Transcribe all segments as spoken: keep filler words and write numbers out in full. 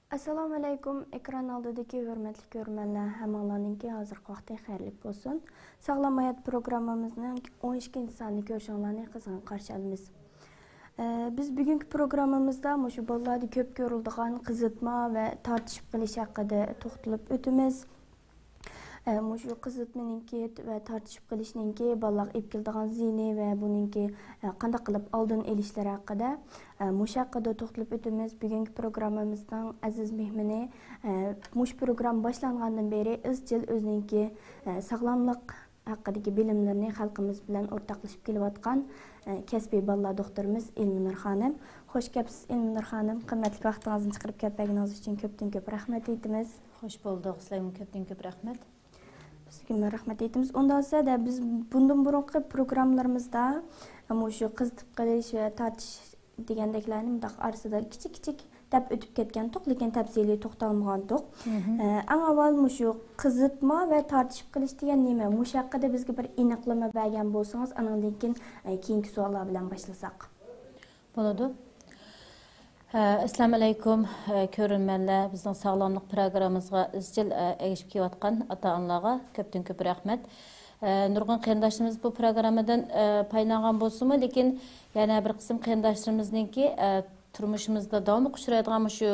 ئەسسالامۇ ئەلەيكۇم، ئېكران ئالدىدىكى ھۆرمەتلىك كۆرۈرمەنلەر، ھەممىڭلارنىڭكى ھازىرقى ۋاقتى خەيرلىك بولسۇن. ساغلام ھايات پروگراممىمىزنىڭ ئون ئىككىنچى سانىنى كۆرۈشۈڭلارنى قىزغىن قارشى ئالىمىز. ئە، بىز بۈگۈنكى پروگراممىمىزدا مۇشۇ بالىلاردا كۆپ كۆرۈلىدىغان قىزىتما ۋە تارتىشىپ قېلىش ھەققىدە توختىلىپ ئۆتىمىز. ئە، مۇشۇ قىزىتمىنىڭكى ۋە تارتىشىپ قېلىشنىڭكى بالىلارغا ئېلىپ كېلىدىغان زىيىنى ۋە بۇنىڭكى، ئە، قانداق قىلىپ ئالدىنى ئېلىشلىرى ھەققىدە، ئە، مۇشۇ ھەققىدە توختىلىپ ئۆتىمىز. بۈگۈنكى پروگراممىمىزنىڭ ئەزىز مېھمىنى، ئە، مۇشۇ پروگرامما باشلانغاندىن بېرى ئىزچىل ئۆزىنىڭكى، ئە، ساغلاملىق ھەققىدىكى بىلىملىرىنى خەلقىمىز بىلەن ئورتاقلىشىپ كېلىۋاتقان، ئە، كەسپىي بالىلار دوختۇرىمىز ئىلمىنۇر خانىم. خوش كەپسىز، ئىلمىنۇر خانىم. قىممەتلىك ۋاقتىڭىزنى چىقىرىپ كەپ بەرگىنىڭىز ئۈچۈن كۆپتىن كۆپ رەھمەت ئېيتىمىز. خوش بولدۇق. سىلەرگىمۇ كۆپتىن كۆپ رەھمەت. سىزگىمۇ رەھمەت ئېيتىمىز. ئۇنداق دېسە، دە، بىز بۇندىن بۇرۇنقى پروگراممىلىرىمىزدا مۇشۇ قىزىتىپ قېلىش ۋە تارتىش دېگەندەكلەرنى مۇنداق ئارىسىدا كىچىك كىچىك دەپ ئۆتۈپ كەتكەنتۇق، لېكىن تەپسىلىي توختالمىغانتۇق. ئە، ئەڭ ئاۋۋال مۇشۇ قىزىتما ۋە تارتىشىپ قېلىش دېگەن نېمە؟ مۇشۇ ھەققىدە بىزگە بىر ئېنىقلىما بەرگەن بولسىڭىز، ئانىڭدىن كېيىن، ئە، كېيىنكى سوئاللار بىلەن باشلىساق. بولىدۇ. ئە، ئەسسالامۇ ئەلەيكۇم، ئە، كۆرۈرمەنلەر، بىزنىڭ ساغلاملىق پروگراممىمىزغا ئىزچىل، ئە، ئەگىشىپ كېلىۋاتقان ئاتا-ئانىلارغا كۆپتىن كۆپ رەھمەت. ئە، نۇرغۇن قېرىنداشلىرىمىز بۇ پروگراممىدىن، ئە، پايدىلانغان بولسىمۇ، لېكىن يەنە بىر قىسىم قېرىنداشلىرىمىزنىڭكى، ئە، تۇرمۇشىمىزدا داۋاملىق ئۇچرايدىغان مۇشۇ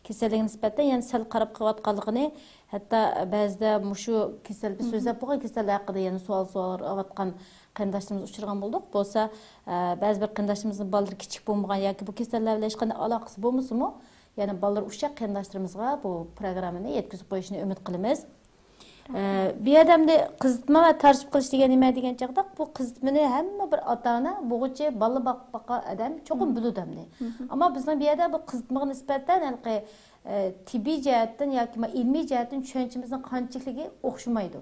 كېسەللىككە نىسبەتەن يەنە سەل قاراپ قېلىۋاتقانلىقىنى، ھەتتا بەزىدە مۇشۇ كېسەل، بىز سۆزلەپ بولغان كېسەللەر ھەققىدە يەنە سوئال سوراۋاتقان قېرىنداشلىرىمىز ئۇچرىغان بولدۇق. بولسا، ئە، بەزى بىر قېرىنداشلىرىمىزنىڭ بالىلىرى كىچىك بولمىغان ياكى بۇ كېسەللەر بىلەن ھېچقانداق ئالاقىسى بولمىسىمۇ، يەنە بالىلىرى ئۇششاق قېرىنداشلىرىمىزغا بۇ پروگراممىنى يەتكۈزۈپ قويۇشىنى ئۈمىد قىلىمىز. ئە، بۇ يەردە ئەمدى قىزىتما ۋە تارتىشىپ قېلىش دېگەن نېمە دېگەن چاغدا، بۇ قىزىتمىنى ھەممە بىر ئاتا-ئانا، بوغۇچى، بالا باق-، باققان ئادەم چوقۇم بىلىدۇ ئەمدى. ئەمما بىزنىڭ بۇ يەردە بۇ قىزىتمىغا نىسبەتەن ھېلىقى، ئە، تېببىي جەھەتتىن ياكى ما-، ئىلمىي جەھەتتىن چۈشەنچىمىزنىڭ قانچىلىكى ئوخشىمايدۇ.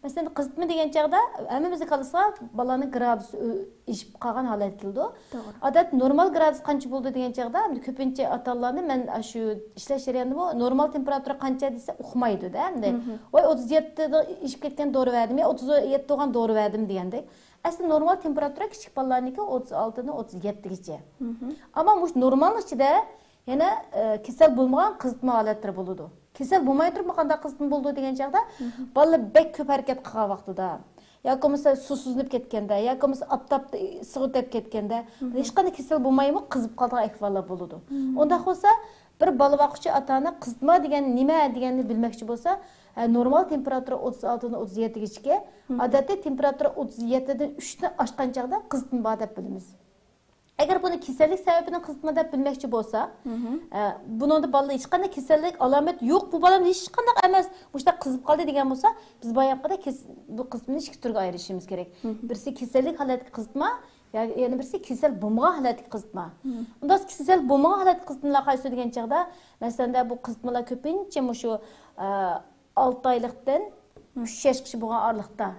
مەسىلەن، قىزىتما دېگەن چاغدا ھەممىمىزنىڭ كاللىسىغا بالىنىڭ گرادۇسى ئۆ-، ئېشىپ قالغان ھالەت كېلىدۇ. ئادەتتە نورمال گرادۇس قانچە بولىدۇ دېگەن چاغدا، ئەمدى كۆپىنچە ئاتا-ئانىلارنى مەن ئاشۇ ئىشلەش جەريانىدىمۇ نورمال تېمپېراتۇرا قانچە دېسە ئۇقمايدۇ-دە، ئەمدى. ۋاي، ئوتتۇز يەتتىدىن ئېشىپ كەتكەن دورا بەردىم يا ئوتتۇز يەتتە بولغان دورا بەردىم دېگەندەك. ئەسلى نورمال تېمپېراتۇرا كىچىك بالىلارنىڭكى ئوتتۇز ئالتىدىن ئوتتۇز يەتتىگىچە. ئەمما مۇشۇ نورمالنىڭ ئىچىدە يەنە، ئە، كېسەل بولمىغان قىزىتما ھالەتلىرى بولىدۇ. كېسەل بولماي تۇرۇپمۇ قانداق قىزىتما بولىدۇ دېگەن چاغدا، بالىلار بەك كۆپ ھەرىكەت قىلغان ۋاقتىدا ياكى بولمىسا سۇسىزلىنىپ كەتكەندە ياكى بولمىسا ئاپتاپتا ئىسسىق ئۆتۈپ كەتكەندە، ھېچقانداق كېسەل بولمايمۇ قىزىپ قالىدىغان ئەھۋاللار بولىدۇ. ئۇنداق بولسا، بىر بالا باققۇچى ئاتا-ئانا قىزىتما دېگەن نېمە دېگەننى بىلمەكچى بولسا، ھە، نورمال تېمپېراتۇرا ئوتتۇز ئالتىدىن ئوتتۇز يەتتىگىچىكى، ئادەتتە تېمپېراتۇرا ئوتتۇز يەتتىدىن ئۈچنى ئاشقان چاغدا قىزىتما بار دەپ بىلىمىز. ئەگەر بۇنى كېسەللىك سەۋەبىدىن قىزىتما دەپ بىلمەكچى بولسا، ئە، بۇنىڭدا بالىلار ھېچقانداق كېسەللىك ئالامەت يوق، بۇ بالام ھېچقانداق ئەمەس، مۇشۇنداق قىزىپ قالدى دېگەن بولسا، بىز بايامقىدەك كېس-، بۇ قىزىتمىنى ئىككى تۈرگە ئايرىشىمىز كېرەك. بىرسى كېسەللىك ھالەتتىكى قىزىتما، يا-، يەنە بىرسى كېسەل بولمىغان ھالەتتىكى قىزىتما. ئۇنداق كېسەل بولمىغان ھالەتتىكى قىزىتمىلار قايسى دېگەن چاغدا، مەسىلەن، بۇ قىزىتمىلار كۆپىنچە مۇشۇ، ئە، ئالتە ئايلىقتىن ئۈچ ياشقىچە بولغان ئارىلىقتا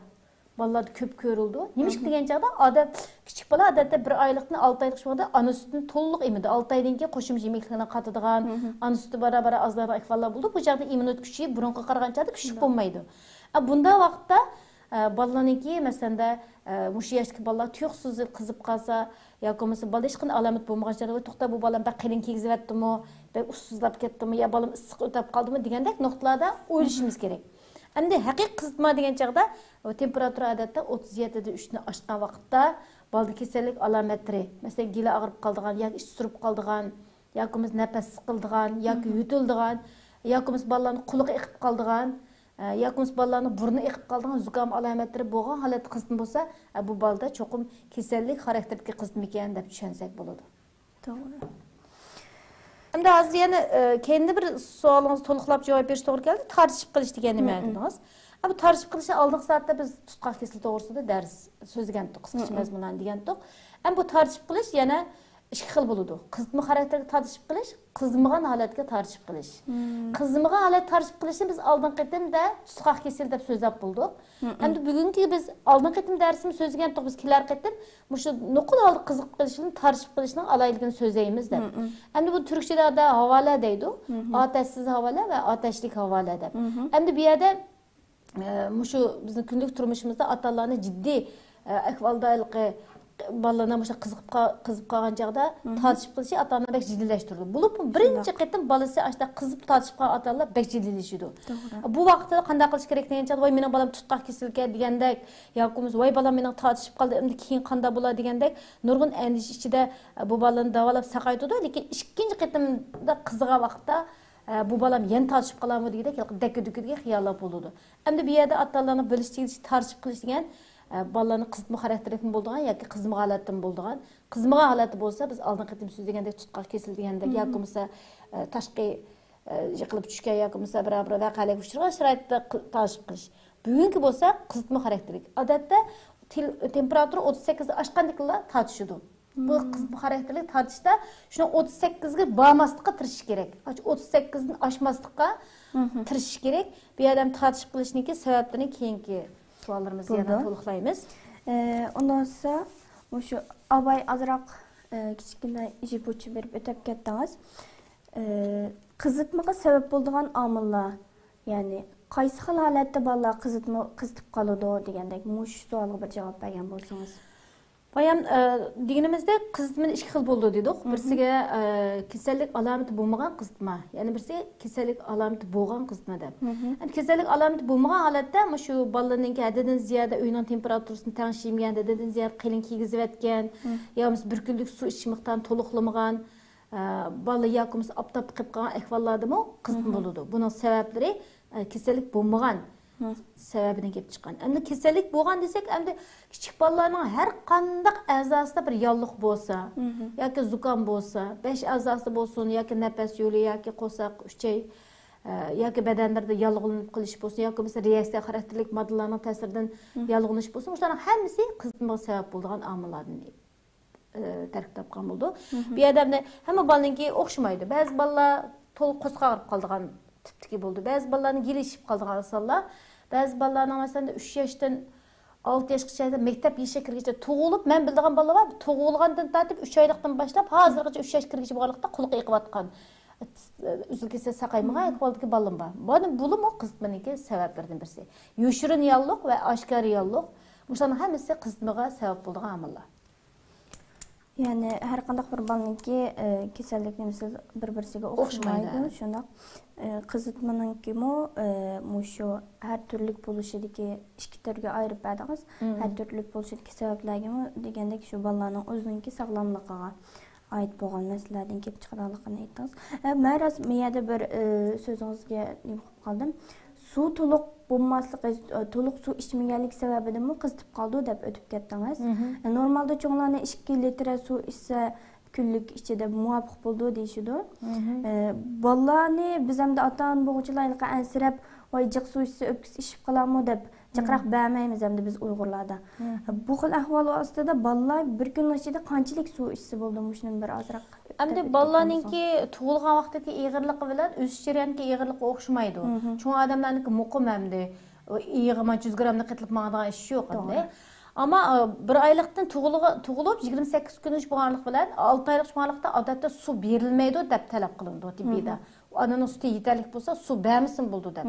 بالىلاردا كۆپ كۆرۈلىدۇ. نېمىشقا دېگەن چاغدا ئادەم، كىچىك بالا ئادەتتە بىر ئايلىقتىن ئالتە ئايلىق بولغاندا ئانا سۈتىنى تولۇق ئېمىدۇ. ئالتە ئايدىن كېيىن قوشۇمچە يېمەكلىكلەرنى قاتىدىغان، ئانا سۈتى بارا-بارا ئازلايدىغان ئەھۋاللار بولىدۇ. بۇ چاغدا ئىممۇنىتېت كۈچى بۇرۇنقىغا قارىغان چاغدا كۈچلۈك بولمايدۇ. ئە، بۇنداق ۋاقىتتا، ئە، بالىلارنىڭكى، مەسىلەن، ئە، مۇشۇ ياشتىكى بالىلار تۇيۇقسىز قىزىپ قالسا ياكى بولمىسا بالىدا ھېچقانداق ئالامەت بولمىغان چاغدا، «ۋاي، توختا، بۇ بالام بەك قېلىن كىيگۈزۈۋەتتىمۇ، بەك ئۇسسۇزلاپ كەتتىمۇ، يا بالام ئىسسىق ئۆتۈپ قالدىمۇ؟» دېگەندەك نۇقتىلاردا ئويلىشىمىز كېرەك. ئەمدى ھەقىقىي قىزىتما دېگەن چاغدا، ئۇ تېمپېراتۇرا ئادەتتە ئوتتۇز يەتتىدىن ئۈچنى ئاشقان ۋاقىتتا بالىدا كېسەللىك ئالامەتلىرى، مەسىلەن، گېلى ئاغرىپ قالىدىغان ياكى ئىچى سۈرۈپ قالىدىغان ياكى بولمىسا نەپەس سىقىلىدىغان ياكى يۆتىلىدىغان ياكى بولمىسا بالىلارنىڭ قۇلىقى ئېقىپ قالىدىغان، ئە، ياكى بولمىسا بالىلارنىڭ بۇرنى ئېقىپ قالىدىغان زۇكام ئالامەتلىرى بولغان ھالەتتە قىزىتما بولسا، ئە، بۇ بالىدا چوقۇم كېسەللىك خاراكتېرىدىكى قىزىتمىكەن دەپ چۈشەنسەك بولىدۇ. توغرا. ئەمدى ھازىر يەنە، ئە، كەينىدە بىر سوئالىڭىزغا تولۇقلاپ جاۋاب بېرىش توغرا كەلدى. تارتىشىپ قېلىش دېگەن نېمە دېدىڭىز؟ ئە، بۇ تارتىشىپ قېلىشنى ئالدىنقى سائەتتە بىز تۇتقاق كېسىلى توغرىسىدا دەرس سۆزلىگەنتۇق، قىسقىچە مەزمۇنلارنى دېگەنتۇق. ئەمدى بۇ تارتىشىپ قېلىش يەنە ئىككى خىل بولىدۇ. قىزىتما خاراكتېرلىك تارتىشىپ قېلىش، قىزىمىغان ھالەتكە تارتىشىپ قېلىش. قىزىمىغان ھالەتتە تارتىشىپ قېلىشنى بىز ئالدىنقى قېتىمدا تۇتقاق كېسىلى دەپ سۆزلەپ بولدۇق. ئەمدى بۈگۈنكى بىز ئالدىنقى قېتىم دەرسىمىز سۆزلىگەنتۇق، بىز كېلەر قېتىم مۇشۇ نوقۇل ھالدا قىزىپ قېلىش بىلەن تارتىشىپ قېلىشنىڭ ئالاھىدىلىكىنى سۆزلەيمىز دەپ. ئەمدى بۇ تۈركچىدە ھاۋالە دەيدۇ. ئاتەشسىز ھاۋالە ۋە ئاتەشلىك ھاۋالە دەپ. ئەمدى بۇ يەردە ئە، مۇشۇ بىزنىڭ كۈندىلىك تۇرمۇشىمىزدا ئاتا-ئانىلارنى جىددىي، ئە، ئەھۋالدا ھېلىقى بالىلارنىڭ مۇشۇ قىزىقىپ قا-، قىزىپ قالغان چاغدا تارتىشىپ قېلىشى ئاتا ئانىنى بەك جىددىيلەشتۈرىدۇ. بولۇپمۇ بىرىنچى قېتىم بالىسى ئاشۇنداق قىزىپ تارتىشىپ قالغان ئاتا ئانىلار بەك جىددىيلىشىدۇ. بۇ ۋاقىتتا قانداق قىلىش كېرەك دېگەن چاغدا، ۋاي مېنىڭ بالام تۇتقاق كېسىلىكەن دېگەندەك، ياكى بولمىسا ۋاي بالام مېنىڭ تارتىشىپ قالدى، ئەمدى كېيىن قانداق بولا دېگەندەك نۇرغۇن ئەندىشە ئىچىدە بۇ بالىنى داۋالاپ ساقايتىدۇ. لېكىن ئىككىنچى قېتىمدا قىزىغان ۋاقىتتا، بۇ بالام يەنە تارتىشىپ قالارمۇ دېگۈدەك دەككە دۈككىدىكى خىياللار بولىدۇ. ئەمدى بۇ يەردە ئاتا ئانىلارنىڭ بىلىش تېگىشلىكى، تارتىشىپ قېلىش دېگەن، ئە، بالىلارنىڭ قىزىتما خاراكتېرلىكمۇ بولىدىغان ياكى قىزمىغان ھالەتتىمۇ بولىدىغان. قىزمىغان ھالەتتە بولسا، بىز ئالدىنقى قېتىم سۆزلىگەندەك تۇتقاق كېسىلى دېگەندەك ياكى بولمىسا، ئە، تاشقى، ئە، يىقىلىپ چۈشكەن ياكى بولمىسا بىرەر بىر ۋەقەلەرگە ئۇچرىغان شارائىتتا قى-، تارتىشىپ قېلىش. بۈگۈنكى بولسا قىزىتما خاراكتېرلىك. ئادەتتە تېل-، تېمپېراتۇرا ئوتتۇز سەككىزدىن ئاشقاندىكىنلا تارتىشىدۇ. بۇ قىزىتما خاراكتېرلىك تارتىشتا شۇنىڭ ئوتتۇز سەككىزگە بارماسلىققا تىرىشىش كېرەك. ئوتتۇز سەككىزدىن ئاشماسلىققا تىرىشىش كېرەك. بۇ يەردە ھەم تارتىشىپ قېلىشنىڭكى سەۋەبلىرىنى كېيىنكى سوئاللىرىمىزدا يەنە تولۇقلايمىز. ئۇنداق بولسا، مۇشۇ ئاباي ئازراق، ئە، كىچىككىنە يىپ ئۇچى بېرىپ ئۆتۈپ كەتتىڭىز. ئە، قىزىتمىغا سەۋەب بولىدىغان ئامىللار، يەنى قايسى خىل ھالەتتە بالىلار قىزىتما، قىزىتىپ قالىدۇ دېگەندەك مۇشۇ سوئالغا بىر جاۋاب بەرگەن بولسىڭىز. بايام، ئە، دېگىنىمىزدەك، قىزىتمىنى ئىككى خىل بولىدۇ دېدۇق. بىرسىگە، ئە، كېسەللىك ئالامىتى بولمىغان قىزىتما، يەنە بىرسى كېسەللىك ئالامىتى بولغان قىزىتما دەپ. ئەمدى كېسەللىك ئالامىتى بولمىغان ھالەتتە مۇشۇ بالىلارنىڭكى ھەددىدىن زىيادە ئۆينىڭ تېمپېراتۇرىسىنى تەڭشىمىگەن، ھەددىدىن زىيادە قېلىن كىيگۈزۈۋەتكەن، يا بولمىسا بىر كۈنلۈك سۇ ئىچىش مىقدارىنى تولۇقلىمىغان، ئە، بالا ياكى بولمىسا ئاپتاپتا قېلىپ قالغان ئەھۋاللاردىمۇ قىزىتما بولىدۇ. بۇنىڭ سەۋەبلىرى، ئە، كېسەللىك بولمىغان سەۋەبىدىن كېلىپ چىققان. ئەمدى كېسەللىك بولغان دېسەك، ئەمدى كىچىك بالىلارنىڭ ھەر قانداق ئەزاسىدا بىر ياللۇغ بولسا، ياكى زۇكام بولسا، بەش ئەزاسى بولسۇن، ياكى نەپەس يولى، ياكى قورساق، ئۈچەي، ئە، ياكى بەدەنلىرىدە ياللۇغلىنىپ قېلىش بولسۇن، ياكى بولمىسا رېئاكسىيە خاراكتېرلىك ماددىلارنىڭ تەسىرىدىن ياللۇغلىنىش بولسۇن، مۇشۇلارنىڭ ھەممىسى قىزىتمىغا سەۋەب بولىدىغان ئامىللاردىن ئى، تەركىب تاپقان بولىدۇ. بۇ يەردە ئەمدى ھەممە بالىنىڭكى ئوخشىمايدۇ. بەزى بالىلار تولا قورسىقى ئاغرىپ قالىدىغان تىپتىكى بولىدۇ. بەزى بالىلارنىڭ گېلى شىشىپ قالىدىغان ئاسانلا. بەزى بالىلارنىڭ، مەسىلەن، ئۈچ ياشتىن ئالتە ياشقىچە مەكتەپ يېشىغا كىرگۈچە تۇغۇلۇپ، مەن بىلىدىغان بالىلار بار، تۇغۇلغاندىن تارتىپ ئۈچ ئايلىقتىن باشلاپ ھازىرغىچە ئۈچ ياشقا كىرگۈچە بارلىقتا قۇلىقى ئېقىۋاتقان، ئۈزۈل-كېسىل ساقايمىغان ئەھۋالدىكى بالىلىرىم بار. مانا بۇلىمۇ قىزىتمىنىڭكى سەۋەبلىرىدىن بىرسى. يوشۇرۇن ياللۇق ۋە ئاشكارا ياللۇق. مۇشۇلارنىڭ ھەممىسى قىزىتمىغا سەۋەب بولىدىغان ئامىللار. يەنى ھەر قانداق بىر بالىنىڭكى، ئە، كېسەللىك نېمىسى بىر-بىرسىگە ئوخشىمايدۇ، شۇنداق. ئە، قىزىتمىنىڭكىمۇ، ئە، مۇشۇ ھەر تۈرلۈك بولۇشىدىكى ئىككى تۈرگە ئايرىپ بەردىڭىز. ھەر تۈرلۈك بولۇشىدىكى سەۋەبلەرگىمۇ دېگەندەك شۇ بالىلارنىڭ ئۆزىنىڭكى ساغلاملىقىغا ئائىت بولغان مەسىلىلەردىن كېلىپ چىقىدىغانلىقىنى ئېيتتىڭىز. ئە، مەن راست بۇ يەردە بىر، ئە، سۆزىڭىزگە نېمە قىلىپ قالدىم. سۇ تولۇق بولماسلىقى، تولۇق سۇ ئىچمىگەنلىكى سەۋەبىدىنمۇ قىزىتىپ قالىدۇ دەپ ئۆتۈپ كەتتىڭىز. نورمالدا چوڭلارنى ئىككى لىتىر سۇ ئىچسە، كۈنلۈك ئىچىدە مۇۋاپىق بولىدۇ دېيىشىدۇ. ئە، بالىلارنى بىز ئەمدى ئاتا-ئانا بولغۇچىلار ھېلىقى ئەنسىرەپ، ۋاي جىق سۇ ئىچسە ئۆپكىسى ئىششىپ قالارمۇ دەپ جىقراق بەرمەيمىز ئەمدى بىز ئۇيغۇرلاردا. بۇ خىل ئەھۋال ئاستىدا بالىلار بىر كۈننىڭ ئىچىدە قانچىلىك سۇ ئىچسە بولىدۇ؟ مۇشۇنى بىر ئازراق ئەمدى ئۆتۈپ كەتكەن بالىلارنىڭكى بولساڭىز. تۇغۇلغان ۋاقتىدىكى ئېغىرلىقى بىلەن ئۆسۈش جەريانىدىكى ئېغىرلىقى ئوخشىمايدۇ. چوڭ ئادەملەرنىڭكى مۇقىم ئەمدى. ئېيىغىما يۈز گرامنى قېتىلىپ ماڭىدىغان ئىش يوق ئەمدى. ئەمما، ئە، بىر ئايلىقتىن تۇغۇلغا-، تۇغۇلۇپ يىگىرمە سەككىز كۈنلۈك بولغانلىق بىلەن ئالتە ئايلىق بولغانلىقتا ئادەتتە سۇ بېرىلمەيدۇ دەپ تەلەپ قىلىنىدۇ تېببىيدا. ئانىنىڭ سۈتى يېتەرلىك بولسا سۇ بەرمىسىمۇ بولىدۇ دەپ.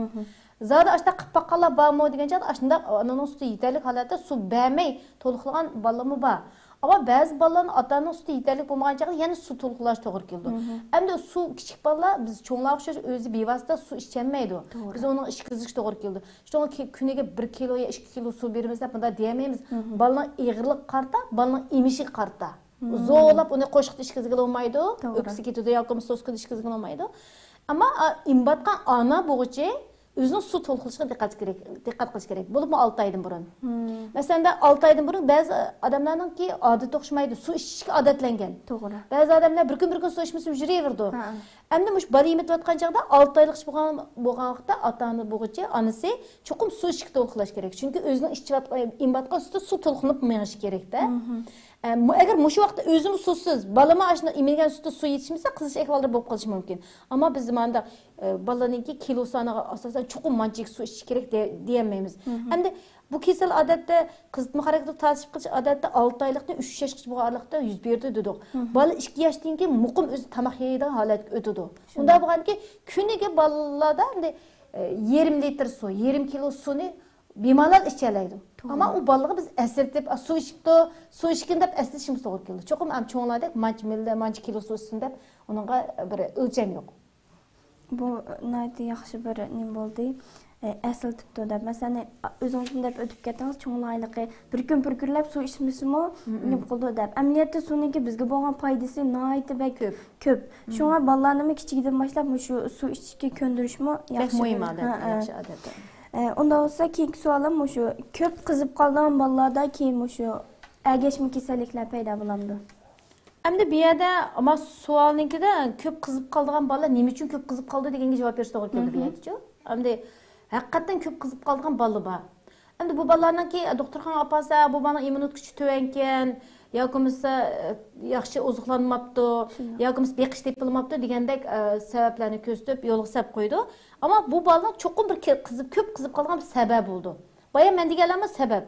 زادى ئاشۇنداق قىلىپ باققانلار بارمۇ دېگەن چاغدا ئاشۇنداق ئانىنىڭ سۈتى يېتەرلىك ھالەتتە سۇ بەرمەي تولۇقلىغان بالىمۇ بار. ئەمما بەزى بالىلارنىڭ ئاتا-ئانىنىڭ سۈتى يېتەرلىك بولمىغان چاغدا يەنە سۇ تولۇقلاش توغرا كېلىدۇ. ئەمدى سۇ كىچىك بالىلار بىز چوڭلارغا ئوخشاش ئۆزى بىۋاسىتە سۇ ئىچەلمەيدۇ. بىز ئۇنىڭغا ئىچكۈزۈش توغرا كېلىدۇ. شۇڭا كى-، كۈنىگە بىر كىلو يا ئىككى كىلو سۇ بېرىمىز دەپ مۇنداق دېيەلمەيمىز. بالىنىڭ ئېغىرلىقىغا قارىتا، بالىنىڭ ئېمىشىگە قارىتا. زورلاپ ئۇنى قوشۇقتا ئىچكۈزگىلى بولمايدۇ. ئۆپكىسى كېتىدۇ ياكى بولمىسا سوسكىدا ئىچكۈزگىلى بولمايدۇ. ئەمما، ئا، ئېمىۋاتقان ئانا بوغۇچى ئۆزىنىڭ سۇ تولۇقلىشىغا دىققەت كېرەك، دىققەت قىلىش كېرەك. بولۇپمۇ ئالتە ئايدىن بۇرۇن. مەسىلەن، ئالتە ئايدىن بۇرۇن بەزى ئادەملەرنىڭكى ئادىتى ئوخشىمايدۇ. سۇ ئىچىشكە ئادەتلەنگەن. توغرا. بەزى ئادەملەر بىر كۈن، بىر كۈن سۇ ئىچمىسىمۇ يۈرۈۋېرىدۇ. ئەمدى مۇشۇ بالا ئېمىتىۋاتقان چاغدا ئالتە ئايلىق بولغان، بولغان ۋاقىتتا ئاتا-ئانا بوغۇچى، ئانىسى چوقۇم سۇ ئىچىشكە تولۇقلاش كېرەك. چۈنكى ئۆزىنىڭ ئىچىۋاتقان، ئېمىۋاتقان سۈتى سۇ تولۇقلىنىپ مېڭىشى كېرەكتە. ئە، مۇ-، ئەگەر مۇشۇ ۋاقىتتا ئۆزىمۇ سۇسىز، بالىمۇ ئاشۇنداق ئېمىگەن سۈتى سۇ يېتىشمىسە، قىزىش ئەھۋاللىرى بولۇپ قېلىشى مۇمكىن. ئەمما بىز زامانىدا، ئە، بالىنىڭكى كىلو سانىغا ئاساسەن چوقۇم مانچىلىك سۇ ئىچىش كېرەك دە-، دېيەلمەيمىز. ئەمدى بۇ كېسەل ئادەتتە قىزىتما خاراكتېرلىك تارتىشىپ قېلىش ئادەتتە ئالتە ئايلىقتىن ئۈچ ياشقىچە بولغان ئارىلىقتا يۈز بېرىدۇ دېدۇق. بالا ئىككى ياشتىن كېيىن مۇقىم ئۆزى تاماق يەيدىغان ھالەتكە ئۆتىدۇ. شۇنداق بولغاندىكىن كۈنىگە بالىلاردا ئەمدى، ئە، يېرىم لىتىر سۇ، يېرىم كىلو سۇنى بىمالال ئىچەلەيدۇ. توغرا. ئەمما ئۇ بالىغا بىز ئەسلىتىپ، «ئا، سۇ ئىچىپتۇ، سۇ ئىچكىن» دەپ ئەسلىتىشىمىز توغرا كېلىدۇ. چوقۇم ئەم چوڭلاردەك مانچە مىللى، مانچە كىلو سۇ ئىچسۇن دەپ ئۇنىڭغا بىر ئۆلچەم يوق. بۇ ناھايىتى ياخشى بىر نېمە بولدى. ئە، ئەسلىتىپتۇ دەپ. مەسىلەن، ئۆزىڭىزمۇ دەپ ئۆتۈپ كەتتىڭىز، چوڭلار ھېلىقى بىر كۈن، بىر كۈنلەپ سۇ ئىچمىسىمۇ نېمە قىلىدۇ دەپ. ئەمەلىيەتتە سۇنىڭكى بىزگە بولغان پايدىسى ناھايىتى بەك كۆپ. كۆپ. شۇڭا بالىلارنىمۇ كىچىكىدىن باشلاپ مۇشۇ سۇ ئىچىشكە كۆندۈرۈشمۇ بەك ياخشى مۇھىم بىر، ئادەت، ھە، ھە. ياخشى ئادەت. ئە، ئۇنداق بولسا، كېيىنكى سوئالىم مۇشۇ، كۆپ قىزىپ قالىدىغان بالىلاردا كېيىن مۇشۇ ئەگەشمە كېسەللىكلەر پەيدا بولامدۇ؟ ئەمدى بۇ يەردە، ئەمما سوئالنىڭكىدە كۆپ قىزىپ قالىدىغان بالىلار نېمە ئۈچۈن كۆپ قىزىپ قالىدۇ دېگەنگە جاۋاب بېرىش توغرا كېلىدۇ بۇ يەردىچۇ. ئەمدى ھەقىقەتەن كۆپ قىزىپ قالىدىغان بالىلار بار. ئەمدى بۇ بالىلارنىڭكى دوختۇرخانىغا ئاپارسا، بۇ بالىنىڭ ئىممۇنىتېت كۈچى تۆۋەنكەن، ياكى بولمىسا، ياخشى ئوزۇقلانماپتۇ، ياكى بولمىسا بېقىش تېپىلماپتۇ دېگەندەك، ئە، سەۋەبلەرنى كۆرسىتىپ يولغا سەپ قويىدۇ. ئەمما بۇ بالىنىڭ چوقۇم بىر كە-، قىزىپ، كۆپ قىزىپ قالغان بىر سەۋەبى بولىدۇ. بايا مەن دېگەنلەرمۇ سەۋەب.